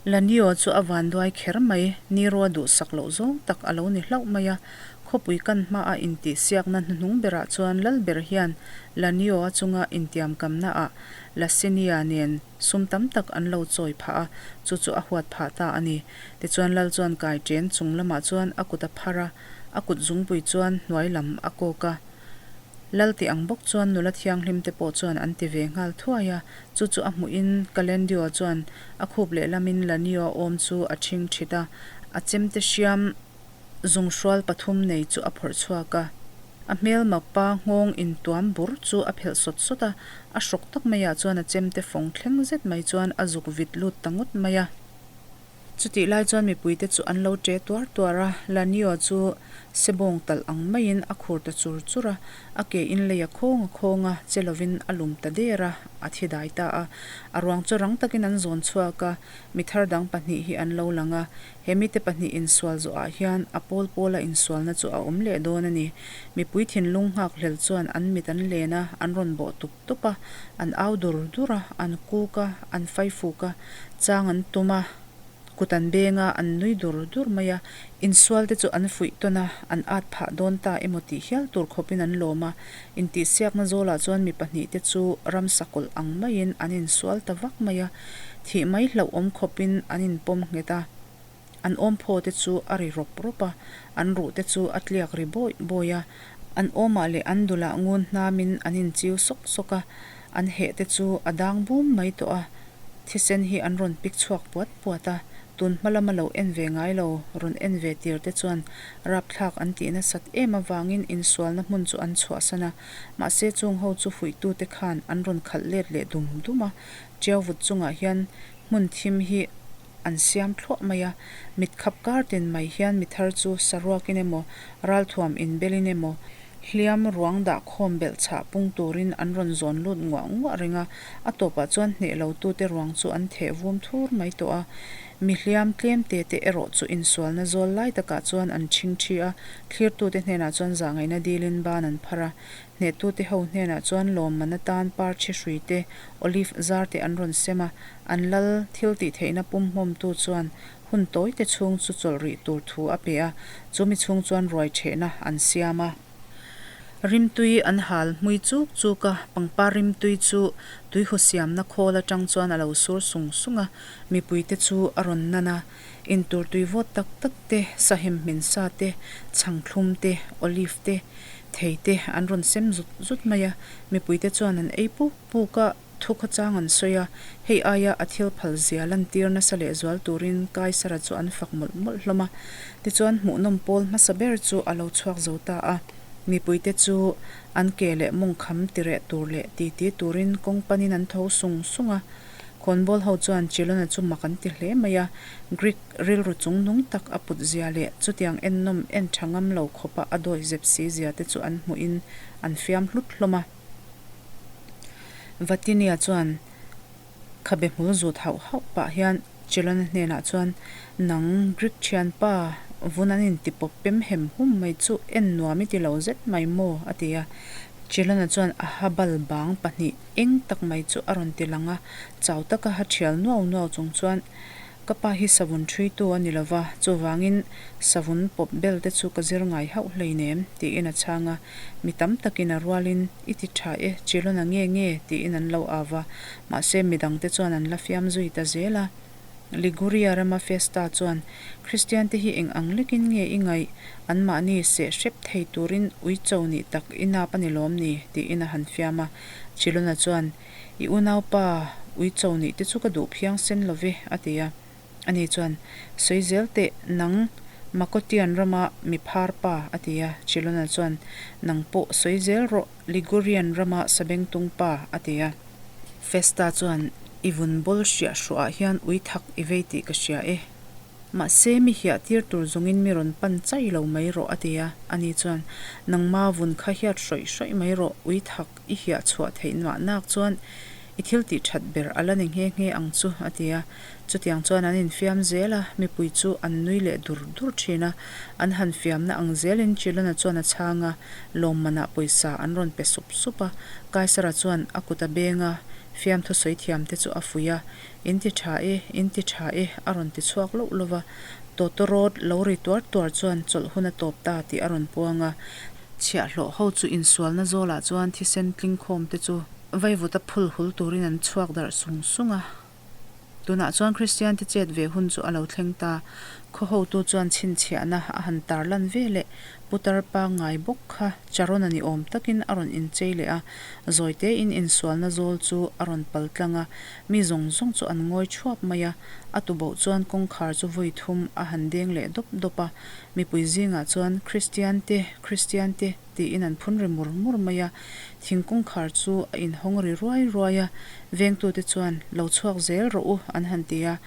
Lanio chu a vanduai kher mai, Nero-a duhsak loh zawng tak a lo ni hlauh mai a. Khawpui kan hmaa intihsiakna hnuhnung berah chuan Lalber hian Lanio-a chunga intiamkamnaah Lasinia nen Sum tam tak an lo chawi phah a, chu chu a huat phah ta a ni. Tichuan Lal chuan kai chen chung lamah chuan a kut a phar a, a kut zungpui chuan hnuai lam a kawk a. Lal tih ang bawk chuan nula thianghlim te pawh chuan an ti ve nghal thuai a, chu chu a hmuhin Calendio chuan a khup lehlamin Lanio awm chu a ṭhing ṭhit a, a chemte hriam Zunghrual pathum nei chu a phawrh chhuak a, a hmelma pa nghawng intuam bur chu a phelh sawt sawt a, a hrawk tak maiah chuan a chemte fawng thleng zet mai chuan a zuk vit lut ta ngawt mai a. Chutih lai chuan mipuite chu an lo ṭe tuar tuar a, Lanio chu sebawng talh ang maiin a khur ta chur chur a, a ke in lei a khawng a khawng a, che lovin a lum ta der a, a thi dai ta a. A ruang chu rang takin an zawn chhuak a, mi thar dang pahnih hi an lo lang a, He mite pahnih insual zawhah hian a pawl pawla insualna chu a awm leh dawn a ni. Mipui thinlung nghak hlel chuan an mit an len a, an rawn bawh tup tup a, an au dur dur a, an kuk a, an faifuk a, chang an tum a, kut an beng a, an nui dur dur mai a. Insualte chu an fuih tawn a, an at phah dawn ta emaw tih hial tur khawpin an lawm a. Intihsiakna zawlah chuan mi pahnihte chu ramsa kawlh ang maiin an insual ta vak mai a. Thih mai hlauhawm khawpin an inpawm nghet a. An awmphaw te chu a ri rawp rawp a, an ruh te chu a tliak ri bawih bawih a. An awmah leh an dulah ngun hnamin an inchiu sawk sawk a, an heh te chu a dang bum mai tawh a, thisen hi an rawn pik chhuak puat puat a, tun hma lama lo en ve ngai lo rawn en ve tir te chuan rapthlak an tih nasat em avangin insualna hmun chu an chhuahsan a, mahse chung ho chu fuihtute khan an rawn khalh let leh dum dum a, Tiauvut chungah hian hmun thim hi an siam thluah mai a, mit khap kar tin mai hian mi thar chu saruakin emaw, ralthuam inbelin emaw, hliam ruang dah khawm belh chhah pung turin an rawn zawn lut nguah nguah reng a, a tawpah chuan hneh lo tute ruang chu an theh vum thur mai tawh a. Mi hliam tlem te te erawh chu insualna zawl lai takah chuan an ṭhing ṭhi a, thlirtute hnenah chuan zahngaihna dilin ban an phar a, hnehtute ho hnenah chuan lawmman atan par ṭhi hrui te, olive zar te an rawn sem a, An lal thil tih theihna pumhmawmtu chuan hun tawi te chhung chu chawlh rih tur thu a pe a, chu mi chhung chuan ruai ṭhehna an siam a. Rimtui an hal hmui chuk chuk a, pangpar rimtui chu tuihu siamna khawl aṭang chuan a lo sur sung sung a, mipuite chu a rawn nan a. Intur tui vawt tak tak te, sahem hmin sa te, chhang thlum te, olive te, thei te an rawn sem zut zut mai a, mipuite chuan an ei puk puk a. Thu khawchang an sawi a, hei aia a thil phal zia lantir nasa leh zual turin Kaisara chu an fak mawlh mawlh hlawm a. Tichuan hmuhnawm pawl hmasa ber chu a lo chhuak zo ta a. Mipuite chu an ke leh mawngkham tireh tur leh titi turin kawng panin an tho sung sung a. Khawnbawl ho chuan Chilona chu mak an ti hle mai a, Greek rilru chungnung tak a put zia leh chutiang ennawm en tha ngam lo khawpa a dawi zep si zia te chu an hmuhin an fiam hlut hlawm a. Vatinia chuan khabe hmul zut hauh hauh pah hian Chilona hnenah chuan, Nang Greek thianpa, vun an inti pawp pem hem hum mai chu en nuam i ti lo zet mai maw? a ti a. Chilona chuan a ha bal bang pahnih eng tak mai chu a rawn ti lang a, chau taka ha thial nuau nuau chung chuan, Ka pa hi savun ṭhuitu a ni lo va, chuvangin savun pawp bel te chu ka zir ngai hauh hleinem, tiin a chhang a. Mi tam takin a rualin, I ti ṭha e, Chilona nge nge? tiin an lo au va, mahse mi dangte chuan an la fiam zui ta zel a. Liguria rama Festa chuan, Kristiante hi eng ang lekin nge i ngaih? Anmahni seh hrep thei turin uicho nih tak i nap a ni lawm ni? tiin a han fiam a. Chilona chuan, I unaupa uicho nih te chu ka duh phiang sen lo ve, a ti a. Ani chuan, Sawi zel teh, nang Makotian rama mi phar pa, a ti a. Chilona chuan, Nang pawh sawi zel rawh, Ligurian rama sabengtung pa, a ti a. Festa chuan, I vun bawl hriah hruahah hian ui thak i vei tih ka hria e. Mahse, mi hiah tir tur zawngin mi rawn pan chai lo mai rawh, a ti a. Ani chuan, Nangma vun kha hiat hrawih hrawih mai rawh, ui thak I hiah chhuah theih nuah nak chuan i thil tih that ber a la ni nghe nghe ang chu, a ti a. Chutiang chuan an infiam zel a, mipui chu an nui leh dur dur thin a. An han fiamna ang zelin Chilona chuan a chhang a, lawmmanah pawisa an rawn pe sup sup a. Kaisara chuan a kut a beng a, fiamthu sawi thiamte chu a fuih a, In ti tha e, in ti tha e, a rawn ti chhuak loh lo va. Tawtawrawt lo ri tuar tuar chuan chawlh hun a tawp ta tih a rawn puang a. Chhiahhlawh ho chu insualna zawlah chuan thisen tlingkhawm te chu vaivuta phul hul turin an chhuak darh sung sung a. Tunah chuan Kristian te chet ve hun chu a lo thleng ta. Khaw hotu chuan chhinchhiahna a han tarlan ve leh putar pangngai bawk kha Charon a ni awm takin a rawn inchei leh a, zawi tein insualna zawl chu a rawn pal tlang a, mi zawng zawng chu an ngawi thuap mai a. A tuboh chuan kawngkhar chu vawi thum a han deng leh dawp dawp a, Mipui zingah chuan Kristian te, Kristian te tiin an phun ri mur mur mai a, thing kawngkhar chu a inhawng ri ruai ruai a, vengtute chuan lo chhuak zel rawh u an han ti a,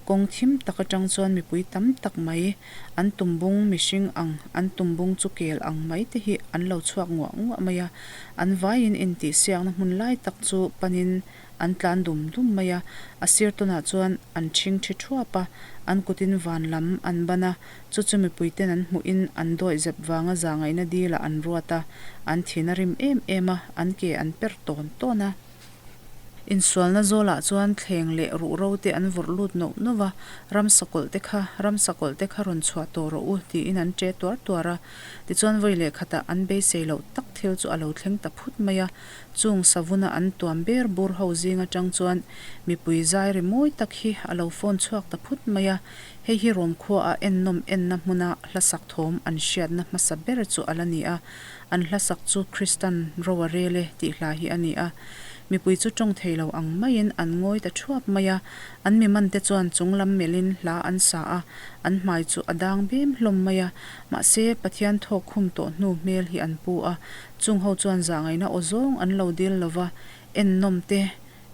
kawng thim tak atang chuan mipui tam tak mai, an tumbung mihring ang, an tumbung chu kel ang mai te hi an lo chhuak nguah nguah mai a, an vaiin intihsiakna hmun lai tak chu panin An tlan dum dum mai a, a sir tawnah chuan an ṭhing ṭhi ṭhuap a, an kutin van lam an ban a, chu chu mipuiten an hmuhin an dawih zep vanga zahngaihna dilah an ruat a, an thin a rim em em a, an ke an per tawn tawn a. Insualna zawlah chuan thleng leh ruhro te an vawrh lut noh noh va, Ramsakawlh te kha, Ramsakawlh te kha rawn chhuah tawh rawh u, tiin an ṭe tuar tuar a. Tichuan vawi leh khatah an beisei loh tak thil chu a lo thleng ta phut mai a. Chung savuna an tuam ber bur ho zing atang chuan mipui zai ri mawi tak hi a lo phone chhuak ta phut mai a. Hei hi Rom khuaah ennawm enna hmuna hlasak thawm an hriatna hmasa ber chu a la ni a. An hlasak chu Kristan ro a rel e tih hla hi a ni a. Mipui chu tawng thei lo ang maiin an ngawi ta thuap mai a. An mi mante chuan chung lam melhin hla an sa a, an hmai chu a dang bem hlawm mai a. Mahse, Pathian thawk khum tawh hnu hmel hi an pu a. Chung ho chuan zahngaihna aw zawng an lo dil lo va, ennawm te,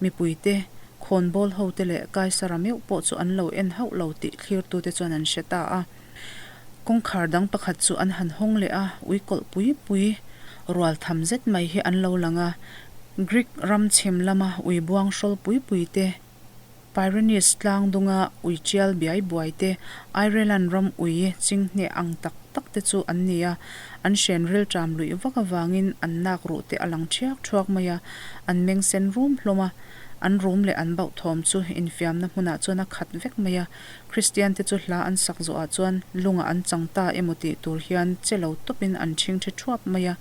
mipui te, khawnbawl ho te leh Kaisara meuh pawh chu an lo en hauh lo tih thlirtute chuan an hre ta a. Kawngkhar dang pakhat chu an han hawng leh a, ui kawlh pui pui rual tham zet mai hi an lo lang a. Greek ram chhim lama ui buang hrawl pui pui te, Pyrenees tlang dunga ui tial biai buai te, Ireland ram ui chinghne ang tak tak te chu an ni a, an hren rilṭam luih vak avangin an nak ruh te a lang ṭhiak ṭhuak mai a, an meng sen rum hlawm a, an rum leh an bauh thawm chu infiamna hmunah chuan a khat vek mai a, Kristian te chu hla an sak zawhah chuan lungah an chang ta emaw tih tur hian che lo tawpin an ṭhingṭhi ṭhuap mai a,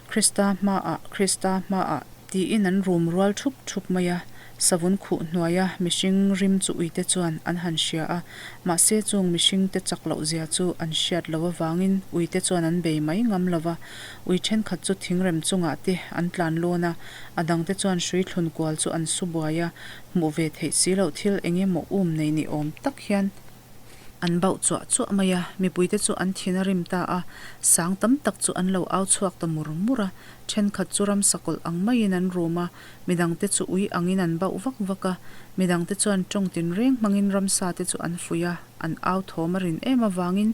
Krista hmaah, Krista hmaah. Tiin an rum rual ṭhup ṭhup mai a, savun khuh hnuaia mihring rim chu uite chuan an han hria a, mahse chung mihringte chak loh zia chu an hriat loh avangin uite chuan an bei mai ngam lo va, ui thenkhat chu thingrem chungah te an tlan lawn a, a dangte chuan hrui thlun kual chu an su buai a, hmuh ve theih si loh thil eng emaw um nei ni awm tak hian an bauh chuah chuah mai a, mipuite chu an thin a rim ta a, sang tam tak chu an lo au chhuak ta mur mur a, Thenkhat chu ramsa kawlh ang maiin an rum a, midangte chu ui angin an bauh vak vak a, midangte chuan tawng tinreng hmangin ramsa te chu an fuih a, an au thawm a rin em avangin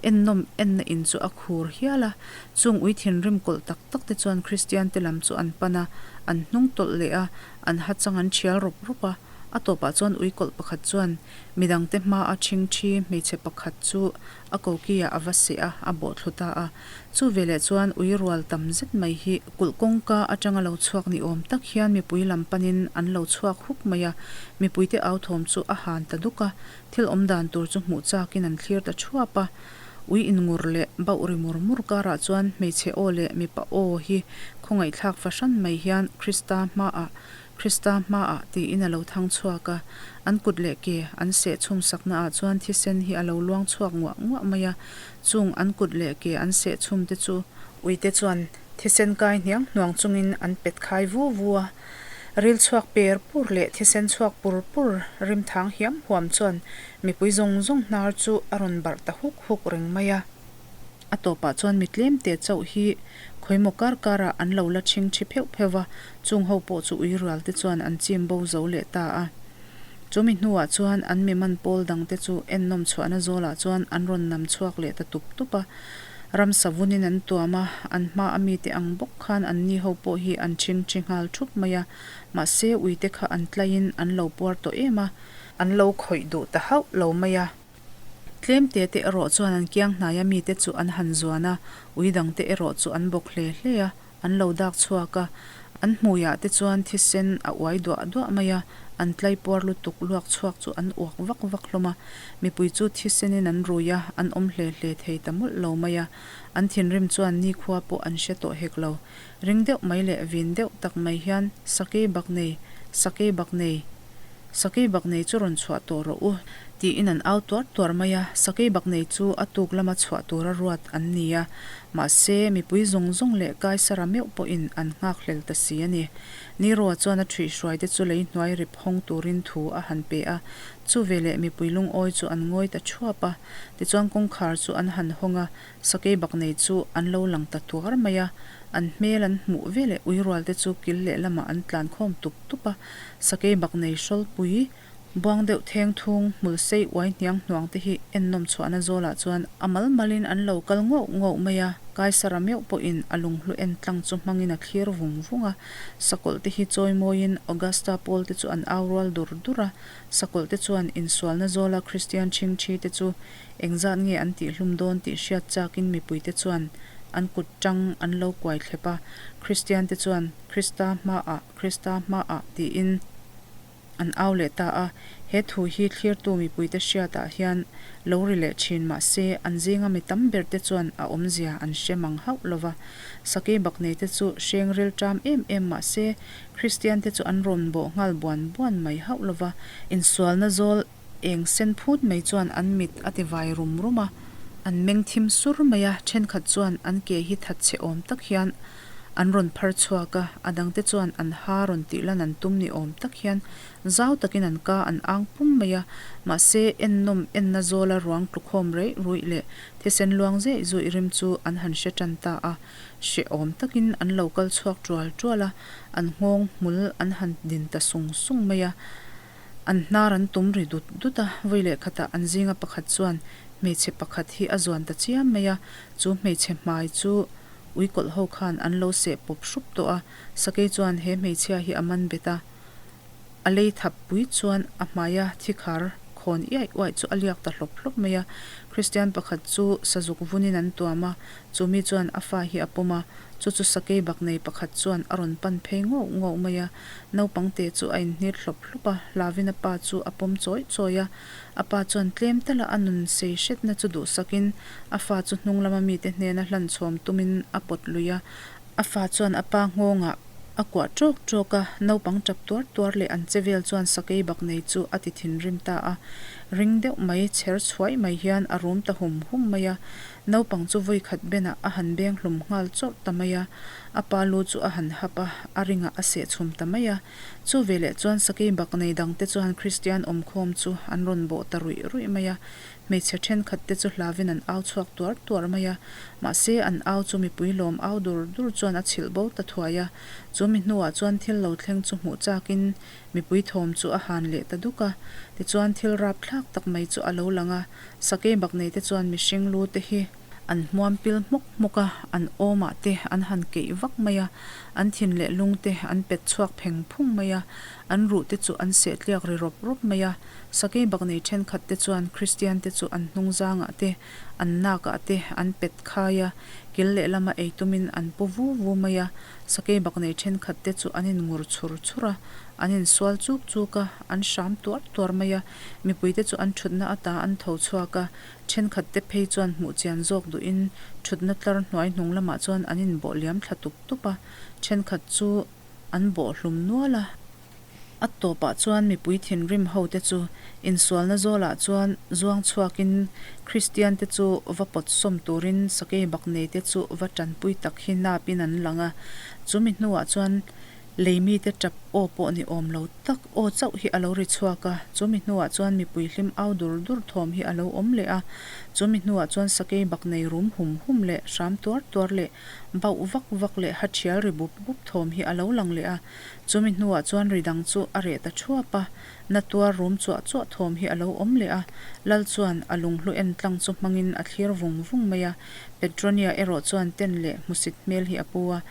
ennawm enna in chu a khur hial a. Chung ui thinrim kawlh tak tak te chuan Kristian te lam chu an pan a, an hnung tawlh leh a, an hachang an thial rawp rawp a. A tawpah chuan ui kawlh pakhat chuan midangte hmaa ṭhingṭhi hmeichhe pakhat chu a kokiah a va seh a, a bawhthlu ta a. Chu veleh chuan ui rual tam zet mai hi kulh kawngka atanga lo chhuak ni awm tak hian mipui lam panin an lo chhuak huk mai a, mipuite au thawm chu a han ta duk a, thil awm dan tur chu hmuh chakin an thlir ta thuap a. Ui inngur leh bauh ri mur mur karah chuan hmeichhe aw leh mipa aw hi khawngaihthlak fahran mai hian Krista hmaah Krista hmaah tiin a lo thang chhuak a, an kut leh ke an seh chhum saknaah chuan thisen hi a lo luang chhuak nguah nguah mai a, chung an kut leh ke an seh chhum te chu uite chuan thisen kai hniang hnuang chungin an pet khai vu vu a, ril chhuak per pur leh thisen chhuak pur pur rim thang hiam huam chuan mipui zawng zawng hnar chu a rawn barh ta huk huk reng mai a. A tawpah chuan mi tlem te chauh hi khawimaw kar karah an lo la chhing thi pheuh pheuh va, chung ho pawh chu ui rual te chuan an chim bo zo leh ta a. Chu mi hnuah chuan an mi man pawl dang te chu ennawm chhuahna zawlah chuan an rawn nam chhuak leh ta tup tup a. Ramsa vunin an tuam a, an hma a mite ang bawk khan an ni ho pawh hi an chhing thi nghal thup mai a, mahse uite kha an tlaiin an lo puar tawh em a, an lo khawih duh ta hauh lo mai a. Tlem te te erawh chuan an kiang hnaia mite chu an han zuan a, ui dang te erawh chu an bawk hle hle a, an lo dak chhuak a. An hmuiah te chuan thisen a uai duah duah mai a, an tlai puar lutuk luak chhuak chu an uak vak vak hlawm a. Mipui chu thisenin an rui a, an awm hle hle thei ta mawlh lo mai a. An thinrim chuan nikhua pawh an hre tawh hek lo. Ring deuh mai leh vin deuh tak mai hian, Sakei bak nei! Sakei bak nei! Sakei bak nei chu rawn chhuah tawh rawh u, tiin an au tuar tuar mai a. Sakei bak nei chu a tuk lama chhuah tura ruat an ni a, mahse, mipui zawng zawng leh Kaisara meuh pawhin an nghakhlel ta si a ni. Nero-a chuan a ṭhuihhruaite chu lei hnuai rip hawng turin thu a han pe a, chu veleh mipui lungawi chu an ngawi ta ṭhuap a. Tichuan kawngkhar chu an han hawng a, sakei bak nei chu an lo lang ta tuar mai a. An hmel an hmuh veleh uirualte chu kil lehlamah an tlan khawm tup tup a. Sakei bak nei hrawlpui, buang deuh theng thung, hmul sei uai hniang hnuang te hi ennawm chhuahna zawlah chuan a mal malin an lo kal ngauh ngauh mai a, Kaisara meuh pawhin a lunghlu en tlang chu hmangin a thlir vung vung a. Sakawlh te hi chawi mawiin Augusta pawl te chu an au rual dur dur a, sakawlh te chuan insualna zawla Kristian chhingchhi te chu engzat nge an tihhlum dawn tih hriat chakin mipui te chuan an kut tang an lo kuai thlep a, Kristian te chuan Krista hmaah Krista hmaah tiin. An au leh ta a, he thu hi thlirtu mipuite hriatah hian lo ri leh thin mah se, an zinga mi tam berte chuan a awmzia an hre mang hauh lo va. Sakei bakneite chu hreng ril ṭam em em mah se, Kristiante chu an rawn bawh nghal buan buan mai hauh lo va, insualna zawl eng sen phut mai chuan an mit a ti vai rum rum a, an meng thim sur mai a, thenkhat chuan an ke hi thatchhe awm tak hian an rawn phar chhuak a, a dangte chuan an ha rawn tih lan an tum ni awm tak hian zau takin an ka an ang pum mai a, mahse ennawm enna zawla ruang tlukhawm reih ruih leh thisen luang zeih zuih rim chu an han hre tan ta a, hrehawm takin an lo kal chhuak tual tual a, an nghawng hmul an han din ta sung sung mai a, an hnar an tum ri dut dut a, vawi leh khatah an zinga pakhat chuan hmeichhe pakhat hi a zuan ta chiam mai a, chu hmeichhe hmai chu Ui kawlh ho khan an lo seh pawp hrup tawh a, Sakei chuan he hmeichhia hi a man bet a, a lei thap pui chuan a hmaia thi khar khawn iai uaih chu a liak ta hlawp hlawp mai a. Kristian pakhat chu sazuk vunin an tuam a, chu mi chuan a fa hi a pawm a, chu chu sakei bak nei pakhat chuan a rawn pan phei ngauh ngauh mai a. Naupang te chu a inhnit hlawp hlawp a, hlavin a pa chu a pawm chawi chawi a. A pa chuan tlem tala a nun sei hretna chu duhsakin a fa chu hnung lama mite hnena hlan chhawm tumin a pawt lui a. A fa chuan a pa nghawngah a kuah ṭawk ṭawk a, naupang ṭap tuar tuar leh an che vel chuan sakei bak nei chu a ti thinrim ta a. Ring deuh mai, chher chhuaih mai hian a rum ta hum hum mai a. Naupang chu vawi khat benah a han beng hlum nghal chawrh ta mai a. A pa lu chu a han hap a, a ringah a seh chhum ta mai a. Chu veleh chuan sakei bak nei dangte chuan Kristian awmkhawm chu an rawn bawh ta ruih ruih mai a, hmeichhe thenkhat te chu hlavin an au chhuak tuar tuar mai a, mahse an au chu mipui lawm au dur dur chuan a chhilh bo ta thuai a, chu mi hnuah chuan thil lo thleng chu hmuh chakin mipui thawm chu a han leh ta duk a, tichuan thil rapthlak tak mai chu a lo lang a, sakei bak nei te chuan mihring lu te hi. An hmuam pil hmawk hmawk a, an awmah te an han keih vak mai a, an thin leh lung te an pet chhuak pheng phung mai a, an ruh te chu an seh tliak ri rawp rawp mai a. Sakei bak nei thenkhat te chuan Kristian te chu an hnung zangah te, an nakah te an pet khai a, kil lehlama ei tumin an pu vu vu mai a. Sakei bak nei thenkhat te chu an inngur chhur chhur a, an insual chuk chuk a, an hram tuar tuar mai a, mipuite chu an thutna ata an tho chhuak a, Thenkhat te phei chuan hmuh chian zawk duhin thutna tlar hnuai hnung lamah chuan an inbawh liam thla tup tup a, thenkhat chu an bawh hlum nual a. A tawpah chuan mipui thinrim ho te chu insualna zawlah chuan zuang chhuakin Kristian te chu va pawt sawm turin sakei bak nei te chu va tanpui tak hi napin an lang a. Chumi hnuah chuan Lei mite tap aw pawh ni awm lo tak aw chauh hi a lo ri chhuak a, chu mi hnuah chuan mipui hlim au dur dur thawm hi a lo awm leh a, chu mi hnuah chuan sakei bak nei rum hum hum leh hram tuar tuar leh bauh vak vak leh ha thial ri bup bup thawm hi a lo lang leh a, chu mi hnuah chuan ri dang chu a reh ta thuap a, na tuar rum chuah chuah thawm hi a lo awm leh a, Lal chuan a lunghlu en tlang chu hmangin a thlir vung vung mai a, Petronia erawh chuan ten leh hmusit hmel hi a pu a,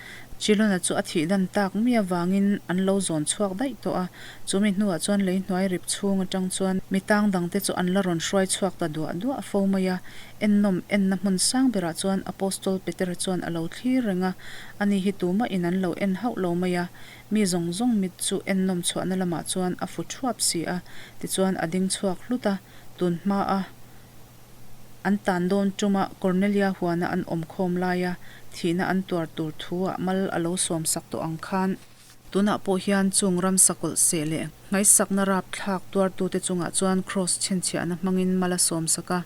Chilona chu a thih dan tak mai avangin an lo zawn chhuak daih tawh a, chu mi hnuah chuan lei hnuai rip chhung atang chuan mi tang dangte chu an la rawn hruai chhuak ta duah duah fo mai a. Ennawm enna hmun sang berah chuan Apostol Petera chuan a lo thlir reng a, ani hi tumah in an lo en hauh lo mai a, mi zawng zawng mit chu ennawm chhuahna lamah chuan a fu thuap si a, tichuan a ding chhuak hlut a, tun hma a. An tan dawn ṭuma Cornelia huana an awm khawm laia thihna an tuar tur thu-ah mal a lo sawm sak tawh ang khan, tunah pawh hian chung ram sakawlh seh leh nghaisakna rapthlak tuartute chungah chuan Kraws chhinchhiahna hmangin mal a sawm sak a,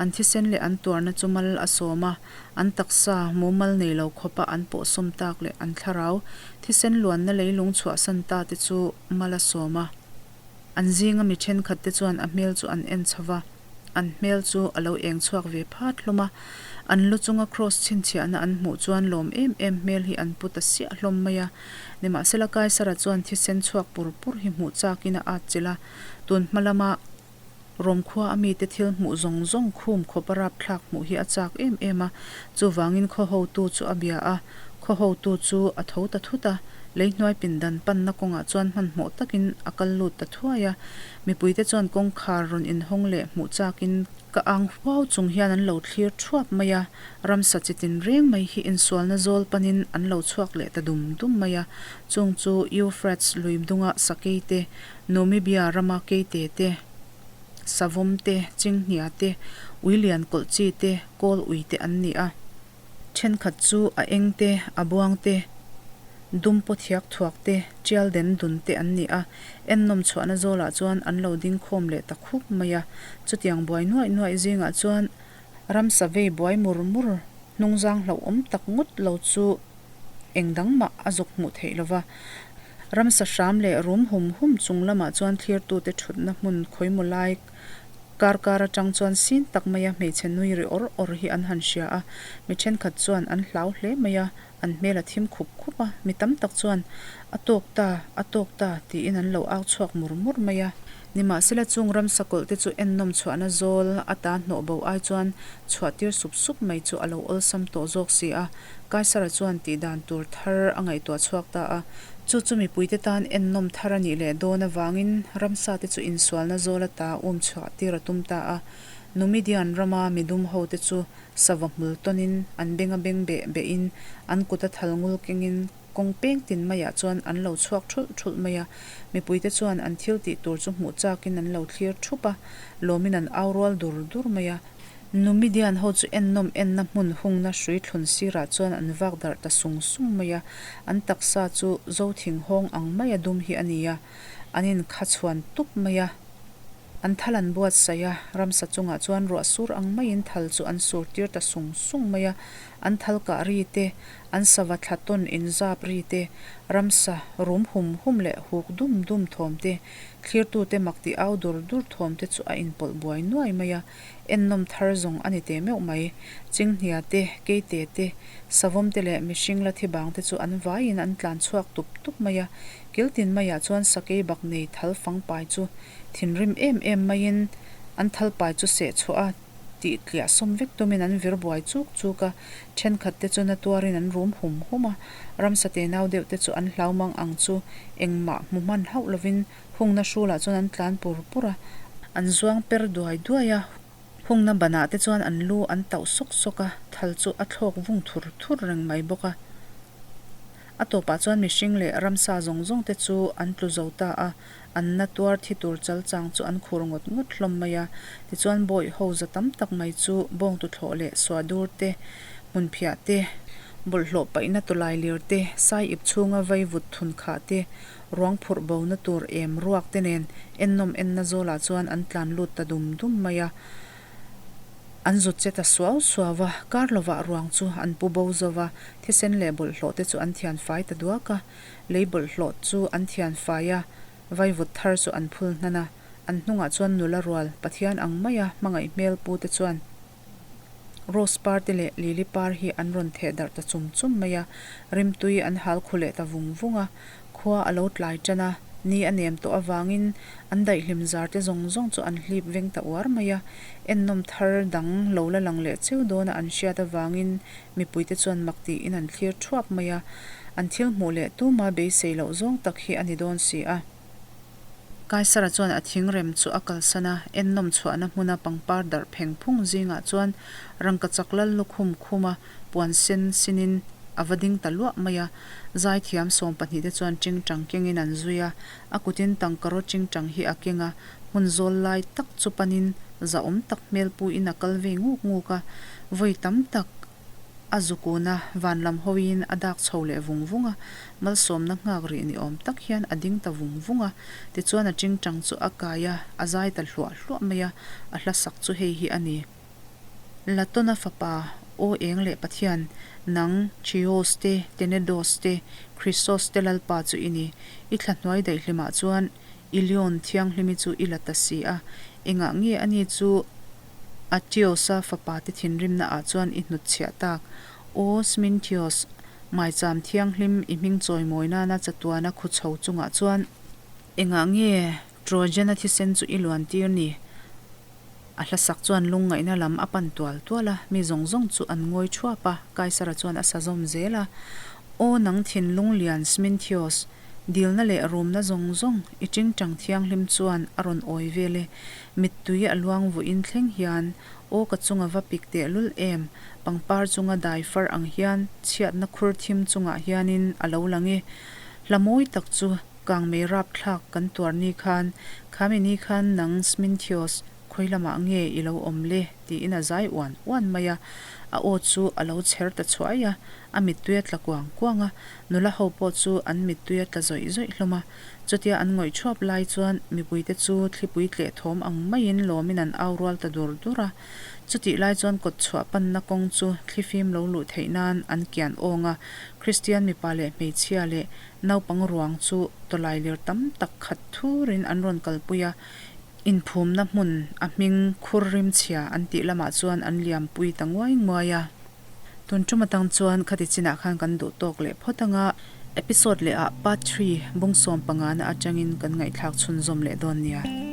an thisen leh an tuarna chu mal a sawm a, an taksa mumal nei lo khawpa an pawhsawm tak leh an thlarau thisen luanna leilung chhuahsan ta te chu mal a sawm a. An zinga mi thenkhat te chuan a hmel chu an en chho va, an hmel chu a lo eng chhuak ve phat hlawm a. An lu chunga kraws chhinchhiahna an hmuh chuan lawm em em hmel hi an pu ta siah hlawm mai a. Nimahsela Kaisara chuan thisen chhuak pur pur hi hmuh chakin a at chilh a, tun hma lama Rom khua a mite thil hmuh zawng zawng khum khawpa rapthlak hmuh hi a chak em em a, chuvangin khaw hotu chu a bia a, khaw hotu chu a tho ta thut a. Leihnuai pindan panna kawngah chuan hmanhmawh takin a kal lut ta thuai a. Mipuite chuan kawngkhar rawn inhawng leh hmuh chakin ka ang huau chung hian an lo thlir thuap mai a. Ramsa chi tin reng mai hi insualna zawl panin an lo chhuak leh ta dum dum mai a. Chung chu Euphrates lui dunga sakei te, Numibia rama keite te, savawm te, chinghnia te, ui lian kawlh chi te, kawl ui te an ni a. Thenkhat chu a eng te, a buang te, dum paw thiak thuak te, tial den dun te an ni a. Ennawm chhuahna zawlah chuan an lo ding khawm leh ta khup mai a. Chutiang buai nuaih nuaih zingah chuan ramsa vei buai mur mur hnungzang hlauhawm tak ngawt lo chu eng dang mah a zuk hmuh theih lo va. Ramsa hram leh rum hum hum chung lamah chuan thlirtute thutna hmun khawimaw lai Kar kar atang chuan sin tak maia hmeichhe nui ri awr awr hi an han hria a, mi thenkhat chuan an hlau hle mai a, an hmel a thim khup khup a, mi tam tak chuan, A tawk ta, a tawk ta, tiin an lo au chhuak mur mur mai a. Nimahsela chung ramsa kawlh te chu ennawm chhuahna zawl ata hnawh bo ai chuan chhuah tir sup sup mai chu a lo awlsam tawh zawk si a, Kaisara chuan tih dan tur thar a ngaihtuah chhuak ta a. Chu chu mipuite tan ennawm thar a nih leh dawn avangin ramsate chu insualna zawl ata um chhuah tir a tum ta a. Numidian rama midum hote chu sava hmul tawnin an benga beng beh behin an kuta thal ngul kengin kawng peng tin maiah chuan an lo chhuak thulh thulh mai a. Mipuite chuan an thil tih tur chu hmuh chakin an lo thlir thup a, lawmin an au rual dur dur mai a. Numidian ho chu ennawm enna hmun hungna hrui thlun sirah chuan an vak darh ta sung sung mai a, an taksa chu zo thing hawng ang maia dum hi a ni a, an inkha chhuan tup mai a. An thal an buatsaih a, ramsa chungah chuan ruah sur ang maiin thal chu an sur tir ta sung sung mai a, an thal kah ri te, an sava thla tawn inzap ri te, ramsa rum hum hum leh huk dum dum thawm te, thlirtute mak ti au dur dur thawm te chu a inpawlh buai nuai mai a. Ennawm thar zawng a ni teh meuh mai. Chinghnia te, keite te, savawm te leh mihring la thi bang te chu an vaiin an tlan chhuak tup tup mai a. Kiltin maiah chuan sakei bak nei thal fang pai chu thinrim em em maiin an thal pai chu seh chhuah a tih tliah sawm vek tumin an vir buai chuk chuk a. Thenkhat te chu na tuarin an rum hum hum a. Ramsa tenau deuh te chu an hlau mang ang chu engmah hmu hman hauh lovin Hungna hrulah chuan an tlan pur pur a, an zuang per duai duai a, hungna banah te chuan an lu an tauh sawk sawk a, thal chu a thlawk vung thur thur reng mai bawk a. A tawpah chuan mihring leh ramsa zawng zawng te chu an tlu zo ta a, an na tuar thi tur chal chang chu an khur ngawt ngawt hlawm mai a. Tichuan bawih ho za tam tak mai chu bawngtuthlawh leh suahdur te, hmunphiah te, bawlhhlawh paihna tawlai lir te, sai ip chhunga vaivut thun khah te, Ruang phurh bona tur em ruak te nen ennawm enna zawlah chuan an tlan lut ta dum dum mai a. An zut che ta suau suau a, kar lovah ruang chu an pu bo zo va, thisen leh bawlhhlawh te chu an thian fai ta duak a. Lei bawlhhlawh chu an thian fai a, vaivut thar chu an phul hnan a. An hnungah chuan nula rual, Pathian ang maia hmangaih hmel pu te chuan, Rose par te leh lily par hi an rawn theh darh ta chum chum mai a, rimtui an hal khu leh ta vung vung a. Khua a lo tlai tan a, ni a nem tawh avangin an daihlim zar te zawng zawng chu an hlip veng ta uar mai a. Ennawm thar dang lo la lang leh cheu dawna an hriat avangin mipuite chuan mak tiin an thlir thuap mai a, an thil hmuh leh tuma beisei loh zawng tak hi a ni dawn si a. Kaisara chuan a thingrem chu a kalsan a, ennawm chhuahna hmuna pangpar darh pheng phung zingah chuan rangkachak lal lukhum khuma puan sen sinin a va ding ta luah mai a. Zaithiam sawmpahnih te chuan tingtang kengin an zui a, a kutin tangkaraw tingtang hi a keng a, hmun zawl lai tak chu panin zahawm tak hmel puin a kal vei nguk nguk a, vawi tam tak A zukun a, van lam hawiin a dak chho leh vung vung a, malsawmna nghak rih ni awm tak hian a ding ta vung vung a. Tichuan a tingtang chu a kai a, a zai ta hluah hluah mai a, a hla sak chu hei hi a ni. Latona fapa, Aw eng leh Pathian, nang Chios te, Tenedos te, Chrysos te Lalpa chu i ni. I thla hnuai daihlimah chuan Ilion thianghlimi chu i la ta si a, engah nge ani chu Atiosa fapa te thinrimna ah chuan i hnutchhiah tak. Aw Sminthios, maicham thianghlim i hming chawimawi nana chatuana khu chho chungah chuan engah nge Trojana thisen chu i luan tir ni? A hlasak chuan lungngaihna lam a pan tual tual a, mi zawng zawng chu an ngawi thuap a, Kaisara chuan a sa zawm zel a. Aw nang thinlung lian Sminthios, dilna leh rumna zawng zawng i tingtang thianghlim chuan a rawn awi vel e, mittui a luang vuiin thleng hian aw ka chunga va pik tehlul em, pangpar chunga dai far ang hian chhiatna khur thim chungah hianin a lo lang e. Hla mawi tak chu kangmei rapthlak kan tuar ni khan, khami ni khan nang Sminthios, Khawi lamah nge i lo awm le? tiin a zai uan uan mai a. A aw chu a lo chher ta chhuai a, a mittui a tla kuang kuang a. Nula ho pawh chu an mittui a tla zawih zawih hlawm a. Chutia an ngawih thuap lai chuan mipuite chu thlipui tleh thawm ang maiin lawmin an au rual ta dur dur a. Chutih lai chuan kawt chhuah panna kawng chu thlifim lo luh theih nan an kian awng a, Kristian mipa leh hmeichhia leh naupang ruang chu tawlailir tam tak khat thurin an rawn kalpui a. Inphumna hmun a hming khur rimchhia an tih lamah chuan an liampui ta nguai nguai a. Tun tum atang chuan khati chinah khan kan duh tawk leh phawt anga episode leh ah part three bung sawm pangana atangin kan ngaihthlak chhunzawm leh dawn nia.